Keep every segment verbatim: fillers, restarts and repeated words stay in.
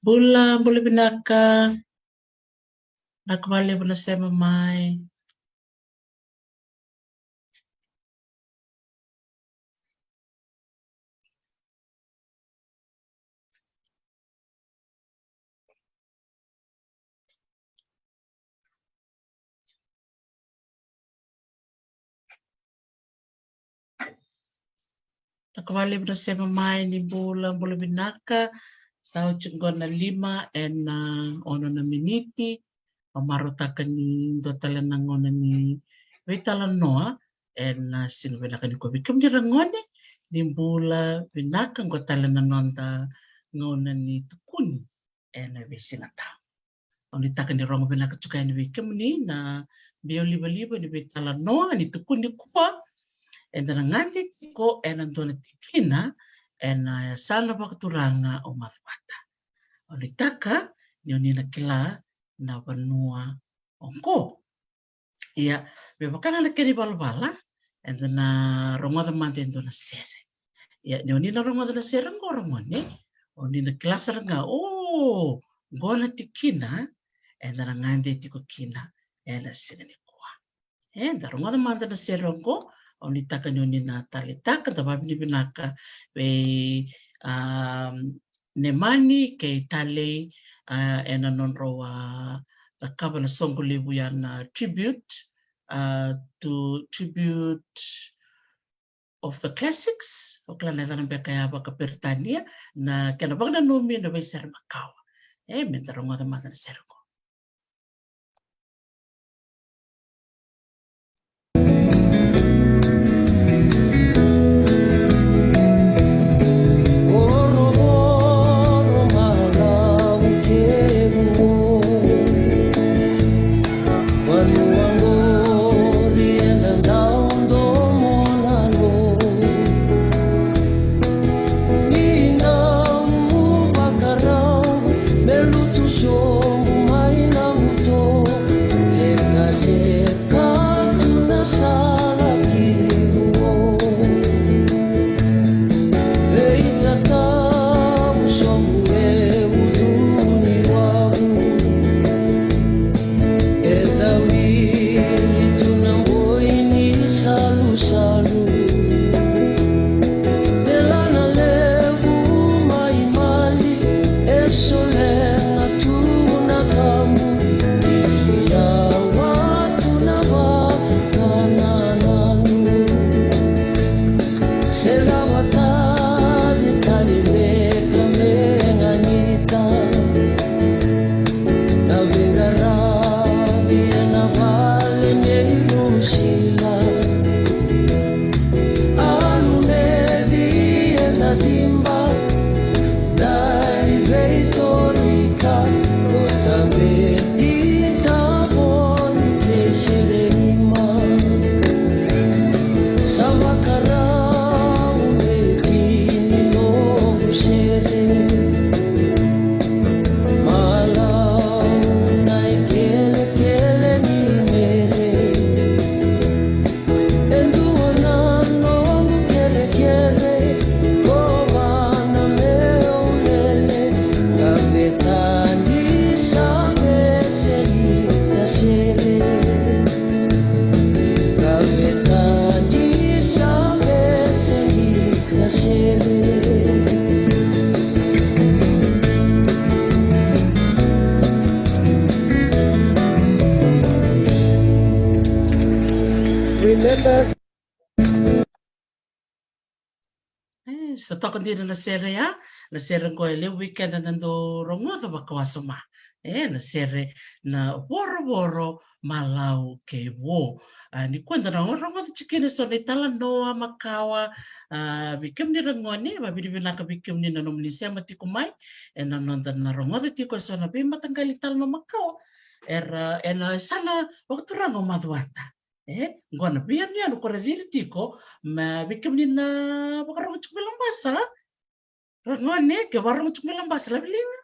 Bula, bula vinaka. Vinaka vakalevu na sema mai. Vinaka vakalevu na sema mai, ni bula, bula vinaka. Sa oti qo na lima ena, ah, ono na miniti. Au marautaka ni dua tale na gauna ni veitalanoa ena, ah, siga vinaka nikua vei kemuni ra gone. Ni bula vinaka, qo tale na noda gauna ni tukuni ena veisiga tabu. Au nuitaka ni rogo vinaka tiko yani vei kemuni na biau livaliva ni veitalanoa ni tukuni nikua. Eda na gade tiko ena dua na tikina ena yasana vakaturaga o Macuata. Au nuitaka ni oni na kila na vanua oqo. Ia, me vaka ga na kena ivalavala, eda na rogoca mada e dua na sere. Ia, ni oni na rogoca na sere oqo, ra gone, oni na kila sara ga, o, qo na tikina eda na gade tiko kina ena siga nikua. Eda rogoca mada na sere oqo. Au nuitaka ni oni na taleitaka, da vavinavinaka vei, um, Nemani kei Talei, ah, ena nodrau, ah, cakava na soqo levu ya na tribute, ah, to tribute of the classics. O kila na yacana beka ya vakaperitania, na kena vakananumi na veisere makawa. E, meda rogoca mada na sere oqo. Sobu mai na buto, lekaleka tu na sala ki vuo. Veitatavu sobu e ucu ni wavu. E tawiri tu na boi ni salusalu. Delana levu mai Mali e solega tu na kamu. Yawa tu na vakanananu. Se lava tale, tale beka me ganita. Na veiqaravi ena vale nei Rusila. Alu me via na ciba, dai veitorika, o tabeti tavoni te sere nima. Sa vakarau me kini noqu sere. Malau na ikelekele ni mere. E dua na noqu kerekere, kovana meu lele, kavetani sa veseli na sere. Kavetani sa veseli na sere. Remember. E, sa toka dina na sere ya, na sere qo e levu vei keda na dau rogoca vakawasoma. E, na sere na Vorovoro, Malau kei Vo. A, nikua da na rogoca tiko kina eso na italanoa makawa, a, vei kemuni ra gone, vavinavinaka vei kemuni na nomuni sema tiko mai, ena noda na rogoca tiko eso na veimataqali talanoa makawa. Era, ena yasana vakaturaga o Macuata. E, qo na veiyanuyanu ko ra ciri tiko, me vei kemuni na vakarorogo tiko mai Labasa. Ra gone, ke vakarorogo tiko mai Labasa, laveliga.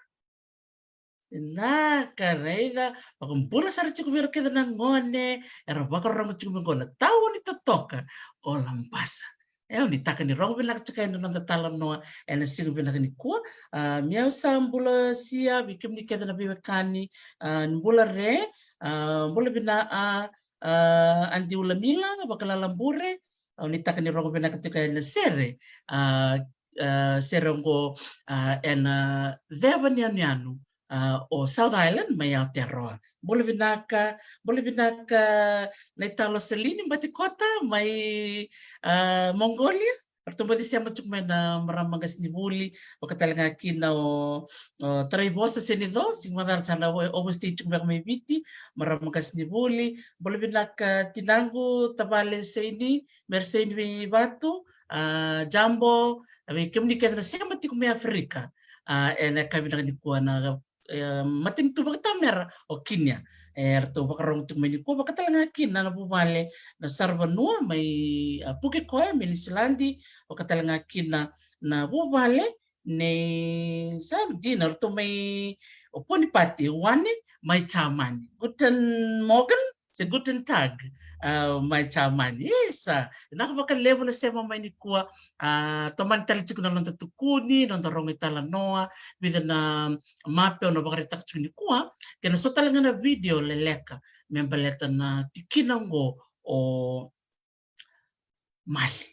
Na ka raica, vakabula sara tiko vei ira kece na gone era vakarorogo tiko mai qo na tauni totoka o Labasa. E, au nuitaka ni rogo vinaka tiko ena noda talanoa ena siga vinaka nikua. A, me au sa bula sia vei kemuni kece na veiwekani, a, ni bula re, a, bula vina, a, a, Adi Ulamila, Vakalala Bure, au nuitaka ni rogo vinaka tiko ena sere, a, a, sere oqo, a, ena ceva ni yanuyanu, a, o South Island mai Aotearoa. Bula vinaka, bula vinaka na italo Selini Batikota mai, a, Mongolia. Ratou baci sema tiko mai na marama qasenivuli, vaka tale ga kina o, o Taraivosa Senico, siga macala sa na o-, overstay tiko beka mai Viti, marama qasenivuli. Bula vinaka tinaqu, tavale Seini, Mere Seini Veivatu, a, Jambo, a, vei kemuni kece na sema tiko mai Aferika. A, ena yakavi vinaka nikua na, e, matanitu vakatamera o Kinia. E, ratou vakarogo tiko mai nikua, vaka tale ga kina na vuvale na saravanua mai, a, Pukekohe mai Niusiladi, vaka tale ga kina na vuvale nei, sa dina, ratou mai, o Ponipati Wane mai Jamani. Guten Morgen, se Guten Tag, a, mai Jamani. Isa, vinaka vakalevu na sema mai nikua, a, tomani tale tiko na noda tukuni, noda rogo italanoa, vica na mape au na vakaraitaka tiko nikua, kei na so tale ga na video leleka me baleta na tikina oqo o Mali.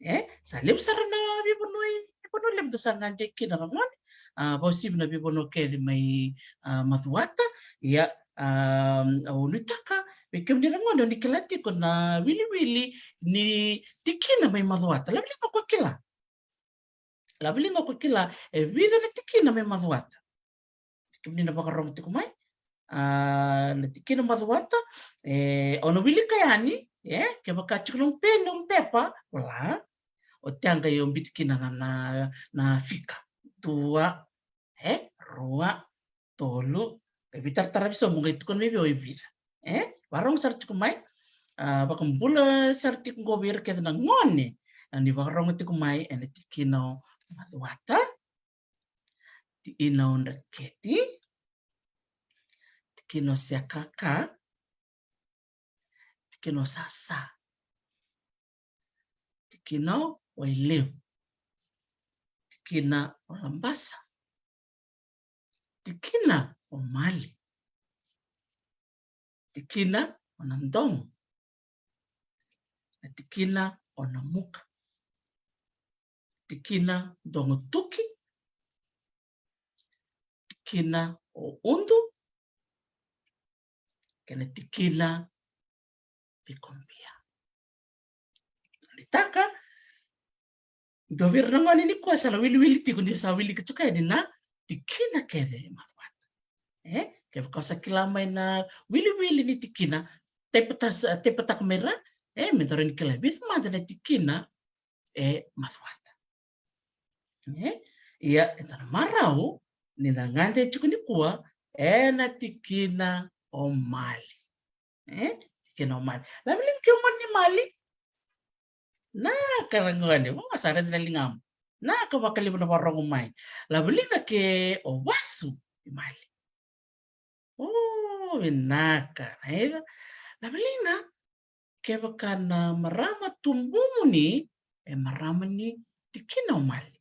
E, sa levu sara na veivanua, veivanua levu da sa gade kina ragone. A, vakauasivi na veivanua kece mai, a, Macuata. Ia, a, au nuitaka vei kemuni ragone o ni kila tiko na wiliwili ni tikina mai Macuata. Laveliga ko kila. Laveliga ko kila e vica na tikina mai Macuata. Kemuni na vakarogo tiko mai. A, na tikina Macuata, e, o na wilika yani, e, kevaka tiko nomu peni, nomu pepa, vola. O tei qai o biuti kina na, na, na fika. Dua, e, rua, tolu, qai veitarataravi sobu qai tukuna mai vei au e vica. E, vakarogo sara tiko mai, a, vakabula sara tiko qo vei ira kece na gone, a, ni vakarogo tiko mai ena tikina o Macuata, tikina o Dreketi, tikina o Siakaka, tikina o Sasa, tikina o Wailevu, tikina o Labasa, tikina o Mali, tikina o Nadogo, na tikina o Namuka, tikina Dogotuki, tikina o Udu, kei na tikina Vikobia. Nuitaka dua vei ira na gone nikua sa na wiliwili tiko ni sa wilika tiko yani na tikina kece e Macuata. E, kevaka o sa kila mai na wiliwili ni tikina, taipata-, taipataka mai ra, e, me da rawa ni kila vica mada na tikina e Macuata. E, ia, eda na marau ni da gade tiko nikua ena tikina o Mali. E, tikina o Mali. Laveliga ke o gone ni Mali? Naka ragone, o sa raica na ligamu. Naka vakalevu na vakarogo mai. Laveliga ke o vasu ni Mali? O, vinaka. Raica. Laveliga kevaka na marama tubumuni e marama ni tikina o Mali.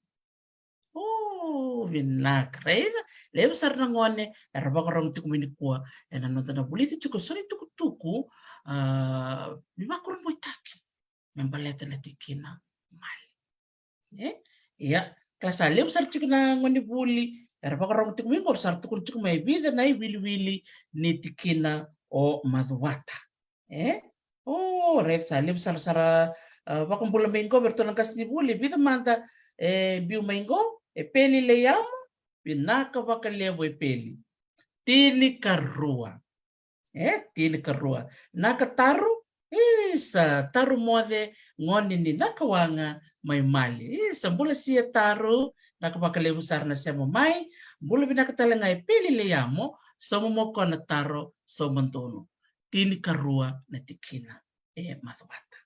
O, vinaka. Raica, levu sara na gone era vakarogo tiko mai nikua ena noda na vulica tiko so na itukutuku, a, ni vakurabuitaki me baleta na tikina Mali. E? Ia, kila sa levu sara tiko na gone vuli era vakarogo tiko mai qo, sa ra tukuna tiko mai e vica na iwiliwili ni tikina o Macuata. E? O, raica sa levu sara, sa ra, a, vakabula mai qo vei iratou na qasenivuli, vica mada e biu mai qo, e Peli Leiamo, vinaka vakalevu e Peli. Tinikarua. E, tinikarua. Naka Taru, isa, Taru Moce, gone ni Nakawaqa mai Mali. Isa, bula sia Taru, naka vakalevu sara na sema mai, bula vinaka tale ga e Peli Leiamo, sauma mo ko na taro, sauma donu. Tinikarua na tikina e Macuata.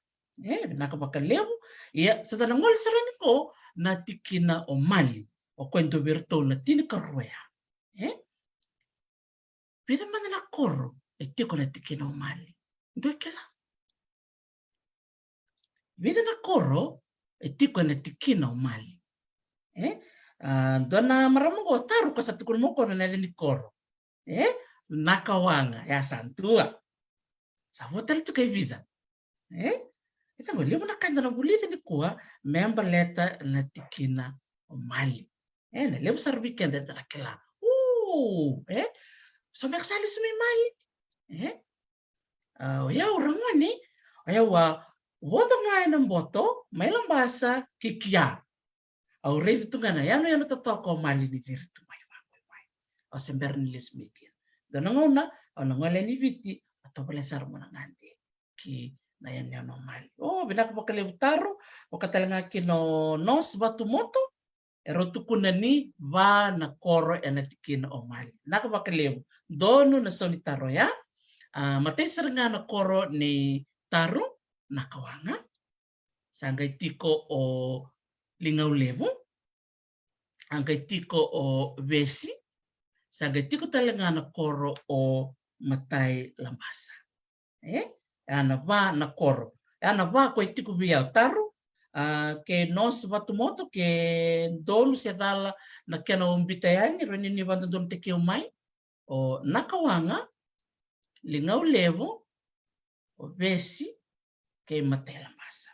E, vinaka vakalevu. Ia, sa da na gole sara yani qo na tikina o Mali. O koya e dua vei iratou na tinikarua ya. E? Vica mada na koro e tiko na tikina o Mali? Dou kila? Vica na koro e tiko ena tikina o Mali. E? A, dua na marama qo taru ka sa tukuna mai o koya na yaca ni koro. E? Nakawaga, ya sa dua. Sa vo tale tu ka e vica. E? E tiko qo levu na ka eda na vulica nikua me baleta na tikina o Mali. E, na levu sara vei keda eda na kila. U, e? So beka sa lesu mai Mali. E? A, o yau ragone, o yau a vodo ga ena boto, mai Labasa ki Kia. Au raica tu ga na yanuyanu totoka o Mali ni ciri tu mai vaqo i wai. Au se bera ni lesu mai Kia. Dua na gauna, au na gole yani Viti, au tovolea sara meu na gade ki na yanuyanu o Mali. O, vinaka vakalevu Taru, vaka tale ga kina o Nos Vatumoto, e rau tukuna ni va na koro ena tikina o Mali. Vinaka vakalevu. Donu na sau ni taro ya. A, matai sara ga na koro nei Taru, Nakawaga. Sa qai tiko o Ligaulevu. A qai tiko o Vesi. Sa qai tiko tale ga na koro o Matai Labasa. E? E a na va na koro. E a na va ko e tiko vei au Taru. A, ke Nos Vatumoto, ke donu se cala na kena ubita yani, rau ni ni vadodonu tekeu mai. O Nakawaga, Ligaulevu, o Vesi, kei Matai Labasa.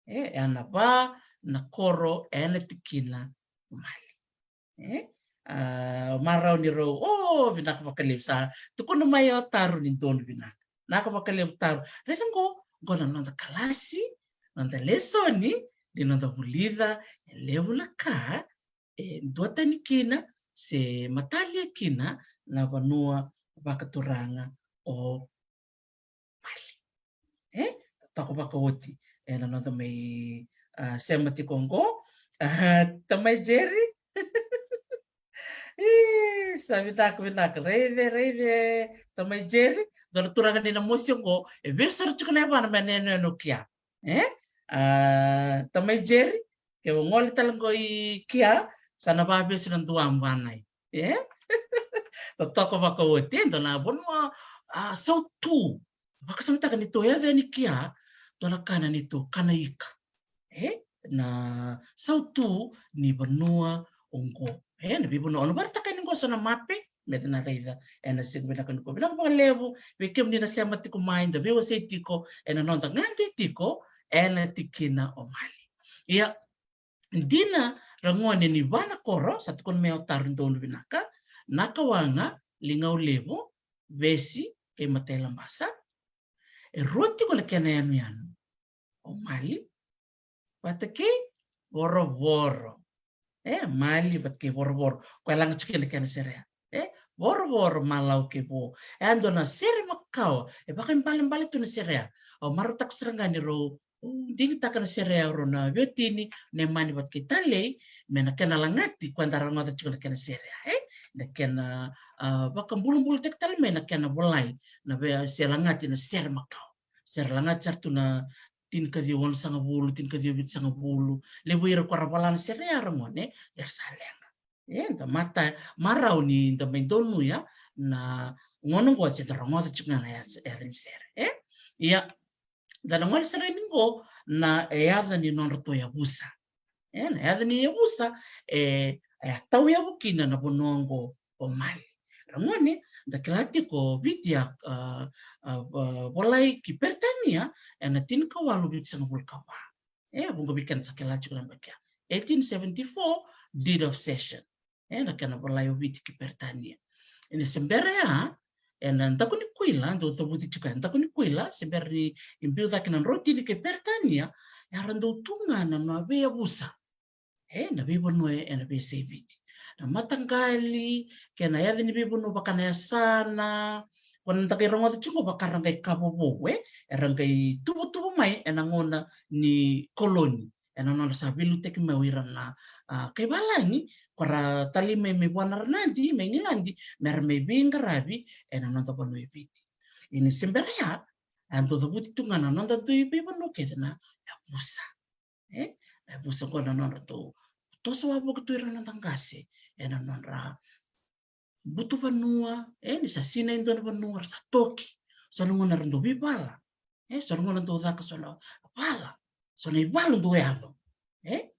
E, e a na va na koro ena tikina o Mali. E? A, marau ni rau, o, vinaka vakalevu sa tukuna mai o Taru ni donu vinaka. Vinaka vakalevu Taru. Raica qo, qo na noda kalasi, noda lesoni, ni noda vulica e levu na ka e duatani kina se matalia kina na vanua vakaturaga o Mali. E? Toka vakaoti ena noda mai, a, sema tiko qo. A, tamai Jerry. I, sa vinaka, vinaka. Raive, raive, tamai Jerry. Dua na turaga ni na mosi qo, e vesu sara tiko na yavana mai na yanuyanu o Kia. E? A, tamai Jerry, ke o gole tale qo i Kia, sa na vavesu na dua vanai. E? Totoka vakaoti, e dua na vanua, a, sautu. Vakasamataka ni tou yaco yani Kia, dua na ka na ni tou kana ika. E? Na sautu ni vanua oqo. E, na veivanua, o na vakaraitaka yani qo so na mape, me da na raica ena siga vinaka nikua. Vinaka vakalevu vei kemuni na sema tiko mai, da veiwasei tiko ena noda gade tiko ena tikina o Mali. Ia, dina ragone ni va na koro, sa tukuna mai o Taru donu vinaka, Nakawaga, Ligaulevu, Vesi, kei Matai Labasa. E rua tiko na kena yanuyanu o Mali vata kei Vorovoro. E, Mali vata kei Vorovoro. Ko e laga tiko na kena serea. E, Vorovoro, Malau kei Vo. E a dua na sere makawa. E vakaibalebale tu na serea. Au marautaka sara ga ni rau, o, digitaka na serea o rau na Viotini, Nemani vata kei Talei, me na kena lagati, ko eda rogoca tiko na kena serea. E, na kena, a, vakabulabulataki tale mai na kena volai, na vei, se lagati na sere makawa. Sere lagati sara tu na tinikaciwa onosagavulu, tinikaciwa vitusagavulu. Levu ira ko ra vola na sere ya ragone, era sa leqa. E, da mata, marau ni da mai donuya na gauna oqo se da rogoca tiko ga na ya, yaca ni sere. E? Ia, da na gole sara yani qo na yaca ni nodratou yavusa. E, na yaca ni yavusa, e, e a tauyavu kina na vanua oqo o Mali. Ragone, da kila tiko Viti a, a, a, a, volai ki Peritania ena tinikawalu vitusagavulu ka va. E, vuqa vei keda sa kila tiko na baki ya. Eighteen seventy-four, deed of cession. E, na kena volai o Viti ki Peritania. Ena se bera ya, ena daku ni kuila, dau cavuti tiko, ena daku ni kuila, se bera ni biu cake na drotini kei Peritania, era dau tu ga na nona veiyavusa. E, na veivanua ena veiyasai Viti. Na mataqali, kei na yaca ni veivanua vaka na yasana, ko na da qai rogoca tiko vaka ra qai ka vovou, e, era qai tuvatuva mai ena gauna ni koloni. Ena nodra sa veiliutaki mai o ira na, a, kaivalagi, ko ra talai mai, mai vua na Ranadi, mai Igiladi, me ra mai veiqaravi ena noda vanua e Viti. Ia ni se bera ya, a dau cavuti tu ga na noda dui veivanua kece na yavusa. E? Na yavusa qo na nodratou toso wavoki tu ira na noda qase ena nodra butu vanua, e, ni sa sinai e dua na vanua, ra sa toki. So na gauna ra dau veivala. E, so na gauna dau caka so na vala. So na ivalu dau yaco. E?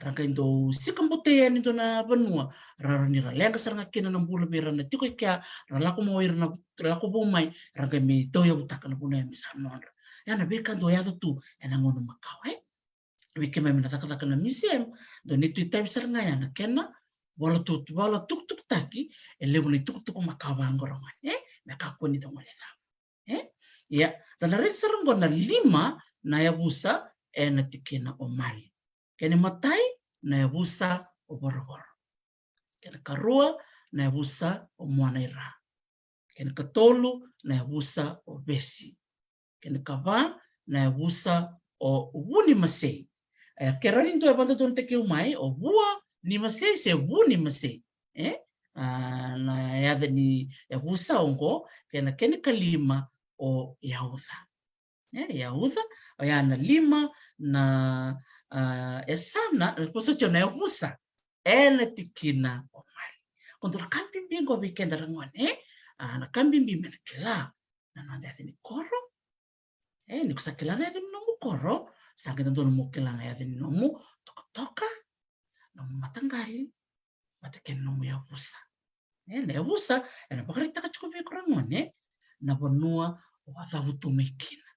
Ra qai dau sikabutai yani dua na vanua, ra rawa ni ra leqa sara ga kina na bula vei ira na tiko i kea, ra lako mai o ira na lako vou mai, ra qai mai tauyavutaka na vanua ya me sa nodra. Ya na veika dau yaco tu ena gauna makawa, e? Vei keimami na cakacaka na museum, dau ni tu itavi sara ga ya na kena vola tu, vola tukutukutaki e levu na itukutuku makawa qo ra gone, e? Me kakua ni da guilecava. E? Ia, da na raica sara qo na lima na yavusa ena tikina o Mali. Kena imatai na yavusa o Vorovoro. Kena ikarua na yavusa o Moanaira. Kena ikatolu na yavusa o Vesi. Kena ikava na yavusa o Vunimasei. E, ke rawa ni dua e vakadodonutaki au mai, o Vuanimasei se Vunimasei. E? A, na yaca ni yavusa oqo, kena, kena ikalima o Yauca. E, Yauca, oya na lima na, a, yasana, e, vosoti, na yavusa ena tikina o Mali. Qo dua na ka bibi qo vei keda ra gone, e? A, na ka bibi meda kila na noda yaca ni koro. E, ni ko sa kila na yaca ni nomu koro, sa qai dodonu mo kila na yaca ni nomu tokatoka, nomu mataqali, vata kei na nomu yavusa. E, na yavusa ena vakaraitaka tiko vei iko ra gone na vanua o a cavutu mai kina.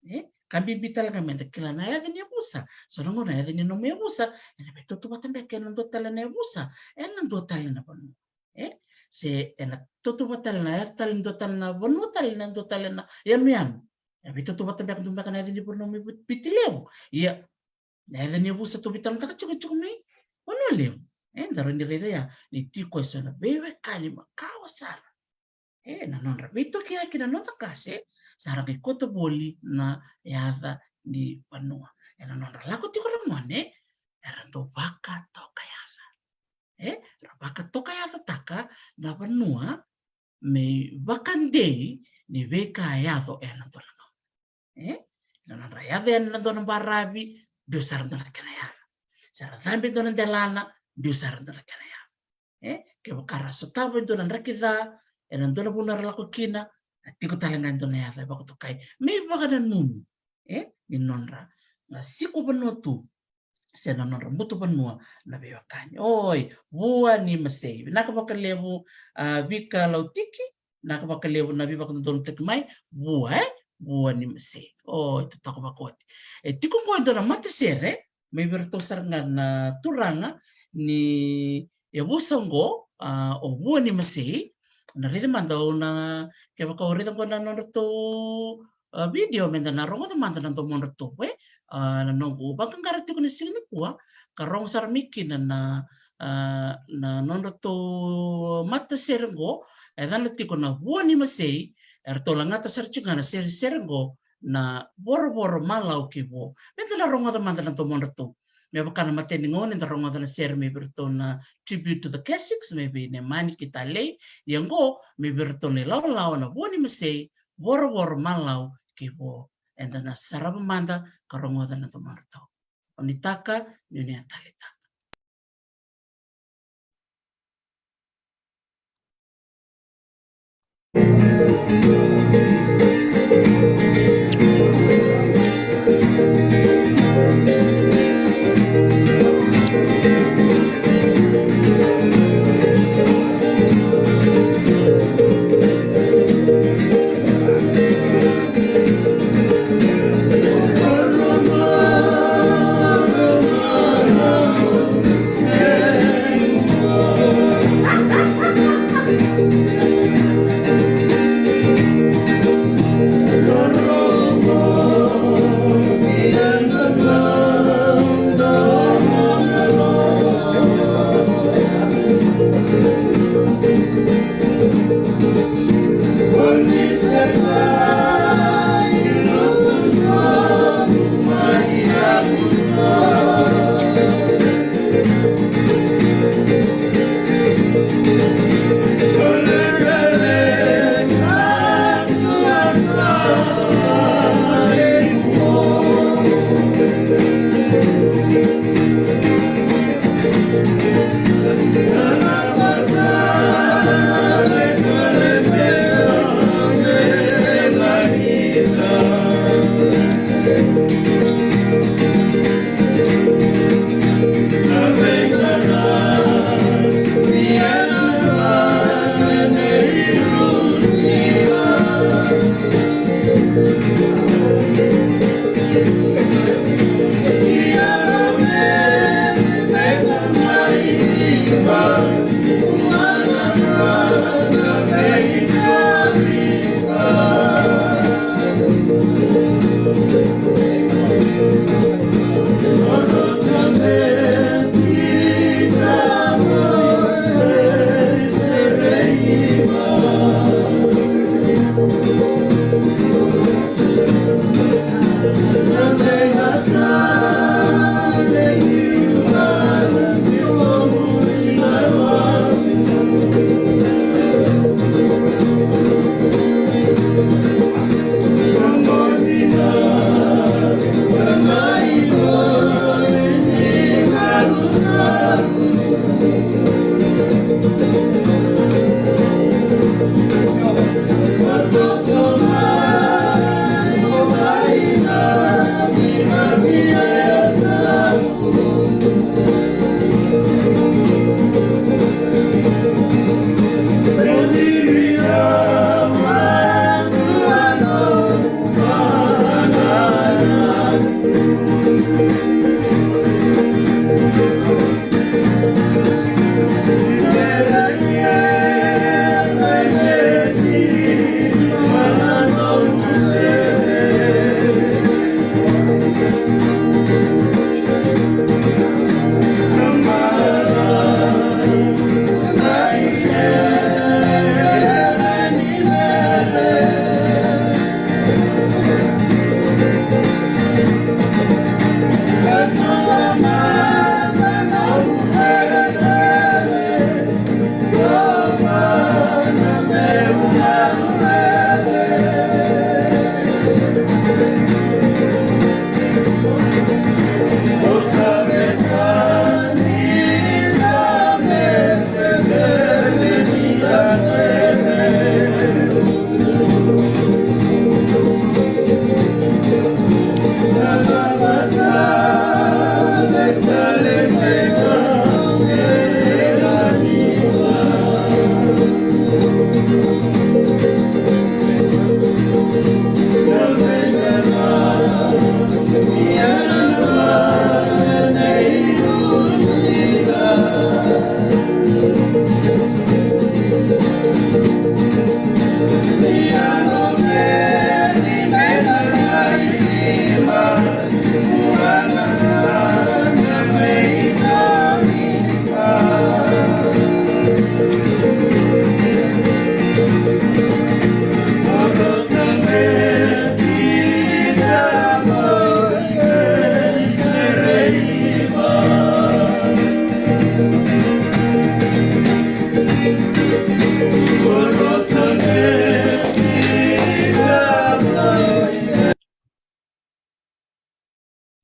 E, ka bibi tale ga meda kila na yaca ni yavusa. So na gauna na yaca ni nomu yavusa ena veitautauvata beka ena dua tale na yavusa, ena dua tale na vanua. E? Se ena tautauvata tale na yaca tale ni dua tale na vanua tale, na dua tale na yanuyanu. Ena veitautauvata beka tu beka na yaca ni vanua mai Viti Levu. Ia, na yaca ni yavusa tou veitalanoataka tiko, tiko mai Vanua Levu. E, da rawa ni raica ya ni tiko eso na veiwekani makawa sara. E, na nodra veitokiyaki na noda qase, sa ra qai kauta voli na yaca ni vanua. E, na nodra lako tiko ra gone, era dau vakatokayaca. E, ra vakatokayacataka na vanua me vakadei ni veika e yaco ena dua na gauna. E, na nodra yaco yani na dua na baravi, biu sara dua na kena yaca. Sa ra cabe dua na delana, biu sara dua na kena yaca. E, kevaka ra sotava e dua na draki ca ena dua na vanua ra lako kina, na tiko tale ga e dua na yaca e vakatokai me ivakananumi, e, ni nodra, a, siko vanua tu se na nodra butu vanua na veiwekani. Oi, Vuanimasei. Vinaka vakalevu, a, Vika Lautiki, vinaka vakalevu na veivakadodonutaki mai, Vua, e? Vuanimasei. Oi, totoka vakaoti. E tiko qo e dua na matasere, mai vei iratou sara ga na turaga ni yavusa qo, a, o Vuanimasei. Na raica mada au na, kevaka au raica qo na nodratou, a, video, meda na rogoca mada na domodratou, e? A, na noqu vaqaqara tiko na siga nikua, ka rogo sara mai kina na, a, na nodratou matasere qo, e yacana tiko na Vuanimasei, eratou lagata sara tiko ga na seresere qo, na Vorovoro, Malau kei Vo. Meda na rogoca mada na domodratou. Me vaka na matai ni gauna eda rogoca na sere mai vei iratou na Tribute to the Cassicks, mai vei Nemani kei Talei, ia qo mai vei iratou na ilawalawa na Vuanimasei, Vorovoro, Malau kei Vo. Eda na sarava mada ka rogoca na domodratou. O ni taka, ni o ni a taleitaka.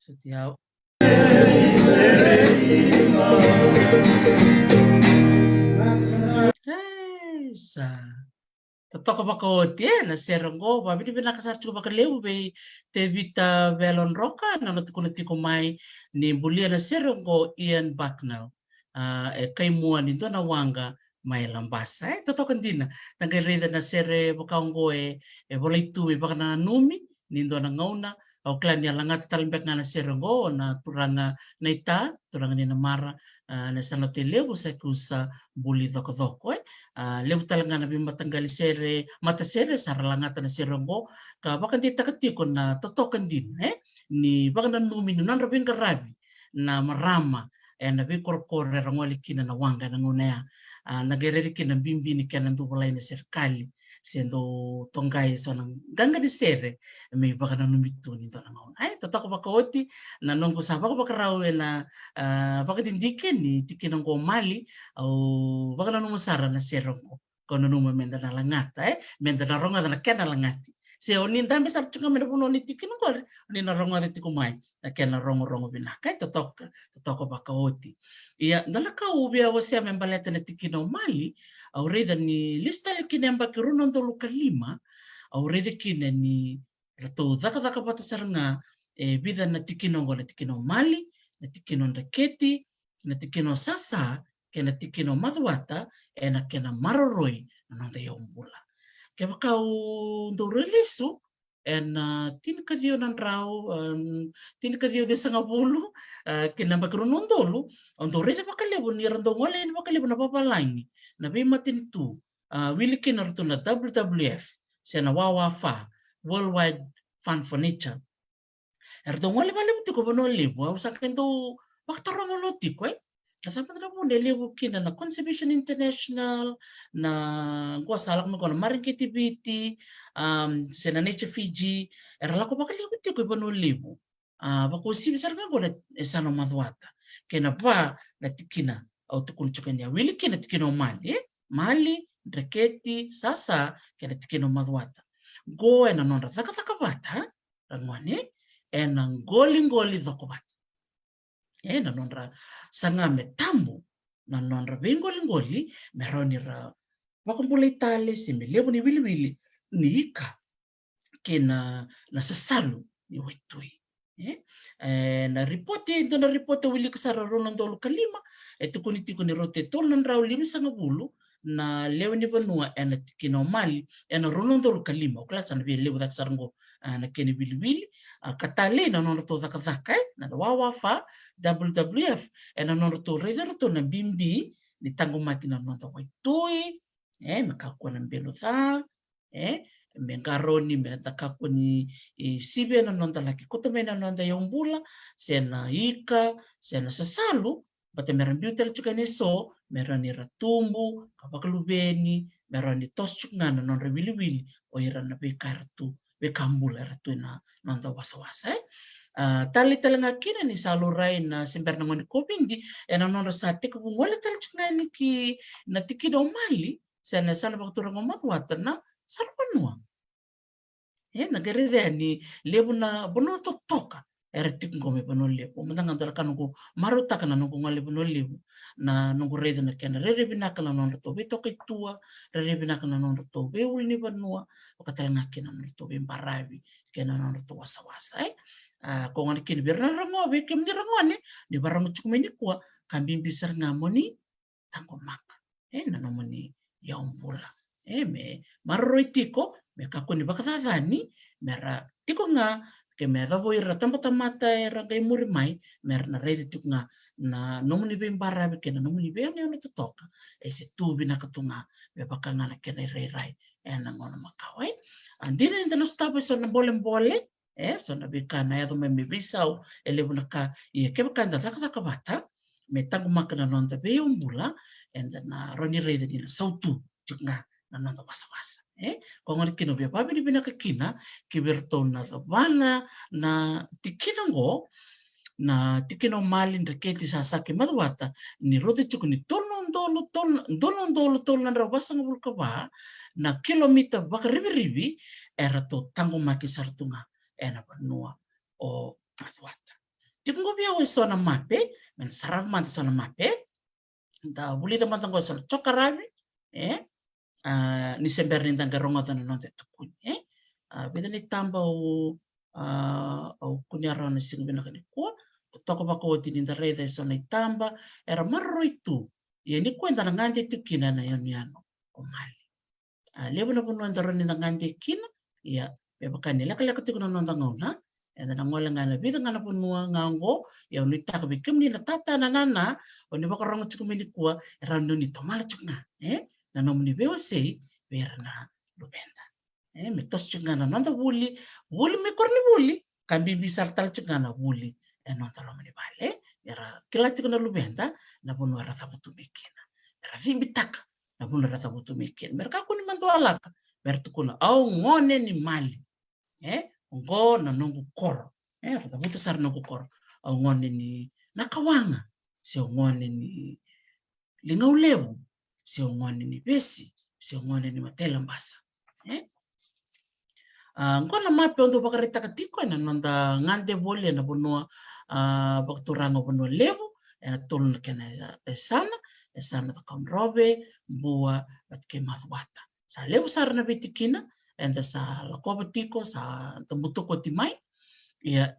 Soti au. Isa. Totoka vakaoti, e, na sere oqo, vavinavinaka sara tiko vakalevu vei Tevita Velodroka, na nona tukuna tiko mai ni bulia na sere oqo Ian Bucknell. A, e kaimua ni dua na waqa mai Labasa, e, totoka dina. Da qai raica na sere vaka oqo e, e volai tu me vakananumi, ni dua na gauna, au kila ni a lagata tale beka ga na sere oqo, na turaga na ita, turaga ni Namara, a, na yasana o Tailevu, Sekusa Buli Cokocoko, e. A, levu tale ga na veimataqali sere, matasere, sa ra lagata na sere oqo, ka vakadeitaka tiko na totoka dina, e. Ni vakananumi ni nodra veiqaravi, na marama, e, na veikorokoro era gole kina na waqa ena gauna ya. A, na qai raici kina bibi ni kena dau volai na serekali, se dau toqai eso na qaqa ni sere, me ivakananumi tu ni dua na gauna. Ai, totoka vakaoti, na noqu sa vakavakarau ena, a, vakadidike ni tikina oqo Mali, au vakananuma sara na sere oqo. Ko nanuma me da na lagata, e? Me da na rogoca na kena lagati. Se o ni dabe sara tiko ga mai na vanua ni tikina oqori, o ni na rogoca tiko mai na kena rogorogo vinaka, e? Totoka, totoka vakaoti. Ia, na ka au via wasea me baleta na tikina o Mali, au raica ni lesu tale kina yabaki rua na udolu ka lima, au raica kina ni ratou cakacaka vata sara ga e vica na tikina oqo, na tikina o Mali, na tikina o Dreketi, na tikina o Sasa, kei na tikina o Macuata, ena kena maroroi na noda iyaubula. Kevaka au dau railesu, ena, a, tinikaciwa na drau, em, tinikaciwa ciwasagavulu, a, kei na yabaki rua na udolu, au dau raica vakalevu ni ra dau gole yani vakalevu na vavalagi, na veimatanitu, a, wili kina ratou na W W F, se na WWF, World Wide Fund for Nature. Era dau gole vakalevu tiko Vanua Levu, au sa qai dau vakataroga lo tiko, e. Na cava na vuna e levu kina na Conservation International, na qo sa lako mai qo na Mareqeti Viti, am, se na Nature Fiji, era lako vakalevu tiko i Vanua Levu. A, vakauasivi sara ga qo na, e, yasana o Macuata. Kei na va na tikina au tukuna tiko ni a wili kina tikina o Mali, e? Mali, Dreketi, Sasa, kei na tikina o Macuata. Qo ena nodra cakacaka vata, ragone, ena qoliqoli cokovata. Ena nodra saga me tabu na nodra veiqoliqoli, me rawa ni ra vakabulai tale se me levu ni wiliwili ni ika kei na, na sasalu ni waitui. E? E, na ripote, e dua na ripote wilika sara rua na udolu ka lima, e tukuni tiko ni rauta e tolu na drau limasagavulu na lewe ni vanua ena tikina o Mali ena rua na udolu ka lima. O kila sa na via levu cake sara qo, a, na kena wiliwili, a, ka talei na nodratou cakacaka, e, na WWF, WWF, ena nodratou raica ratou na bibi ni taqomaki na noda waitui, e, me kakua na belo ca, e, me qarauni, me da kakua ni, e, sivia na noda laki kauta mai na noda yaubula, se na ika, se na sasalu, baleta me ra biu tale tiko yani eso, me rawa ni ra tubu ka vakaluveni, me rawa ni toso tiko ga na nodra wiliwili o ira na veika era tu, veika bula era tu ena noda wasawasa, e. A, talei tale ga kina ni sa laurai na se bera na gauna ni COVID, ena nodra sa tekivu gole tale tiko ga yani ki na tikina o Mali, se na yasana vakaturaga o Macuata na saravanua. E, na qai raica ni levu na vanua totoka era tiko qo mai Vanua Levu. Mada ga dua na ka noqu marautaka na noqu gole Vanua Levu, na noqu raica na kena rairai vinaka na nodratou veitokaitua, rairai vinaka na nodratou veiulunivanua, vaka tale ga kina na nodratou veibaravi kei na nodratou wasawasa, e. A, ko gona kina vei ira na ragone, vei kemuni ragone, ni vakarogo tiko mai nikua, ka bibi sara ga mo ni taqomaka, e, na nomuni yaubula, e, me maroroi tiko, me kakua ni vakacacani, me ra tiko ga, ke me yacova o ira na tabatamata era qai muri mai, me ra na raica tiko ga na nomuni veibaravi kei na nomuni veiyanuyanu totoka, e se tu vinaka tu ga me vaka ga na kena irairai ena gauna makawa, e. A, dina eda na sotava eso na bolebole, e, so na veika na yaco mai me veisau, e levu na ka, ia kevaka eda cakacaka vata me taqomaka na noda veiyaubula, eda na rawa ni raica ni na sautu tiko ga na noda wasawasa, e. Ko gona kina au via vakavinavinaka kina ki vei iratou na cavana na tikina qo, na tikina o Mali, Dreketi, Sasa kei Macuata, ni rauta tiko ni tolu na udolu, tolu, dua na udolu tolu na drau vasagavulu ka va na kilomita vakarivirivi eratou taqomaki sara tu ga ena vanua o Macuata. Tiko qo vei au eso na mape, me na sarava mada eso na mape. Da vulica mada qo eso na jokarafi, e? A, ni se bera ni da qai rogoca na noda tukuni, e? A, vica na itaba au, a, au kunea rawa na siga vinaka nikua. Totoka vakaoti ni da raica eso na itaba era maroroi tu. Ia nikua eda na gade tu kina ena yanuyanu o Mali. A, levu na vanua eda rawa ni da gade kina, ia me vaka ni lekaleka tiko na noda gauna, eda na gole ga ena vica ga na vanua ga oqo. Ia au nuitaka vei kemuni na tata, na nana, o ni vakarogo tiko mai nikua, e rawa ni o ni tomala tiko ga, e, na nomuni veiwasei vei ira na luveda. E, me toso tiko ga na noda vuli, vuli mai koronivuli, ka bibi sara tale tiko ga na vuli e noda loma ni vale, e. Era kila tiko na luveda na vanua era cavutu mai kina, era cibitaka na vanua era cavutu mai kina, me ra kakua ni madualaka, me ra tukuna, au gone ni Mali, e, oqo na noqu koro, e, ra cavuta sara na noqu koro, au gone ni Nakawaga, se au gone ni Ligaulevu, se au gone ni Vesi, se au gone ni Matailabasa, e. A, oqo na mape au dau vakaraitaka tiko ena noda gade voli ena vanua, a, vakaturaga o Vanua Levu, ena tolu na kena yasana, yasana Cakaudrove, Bua vata kei Macuata. Sa levu sara na veitikina eda sa lakova tiko, sa da butuka oti mai. Ia,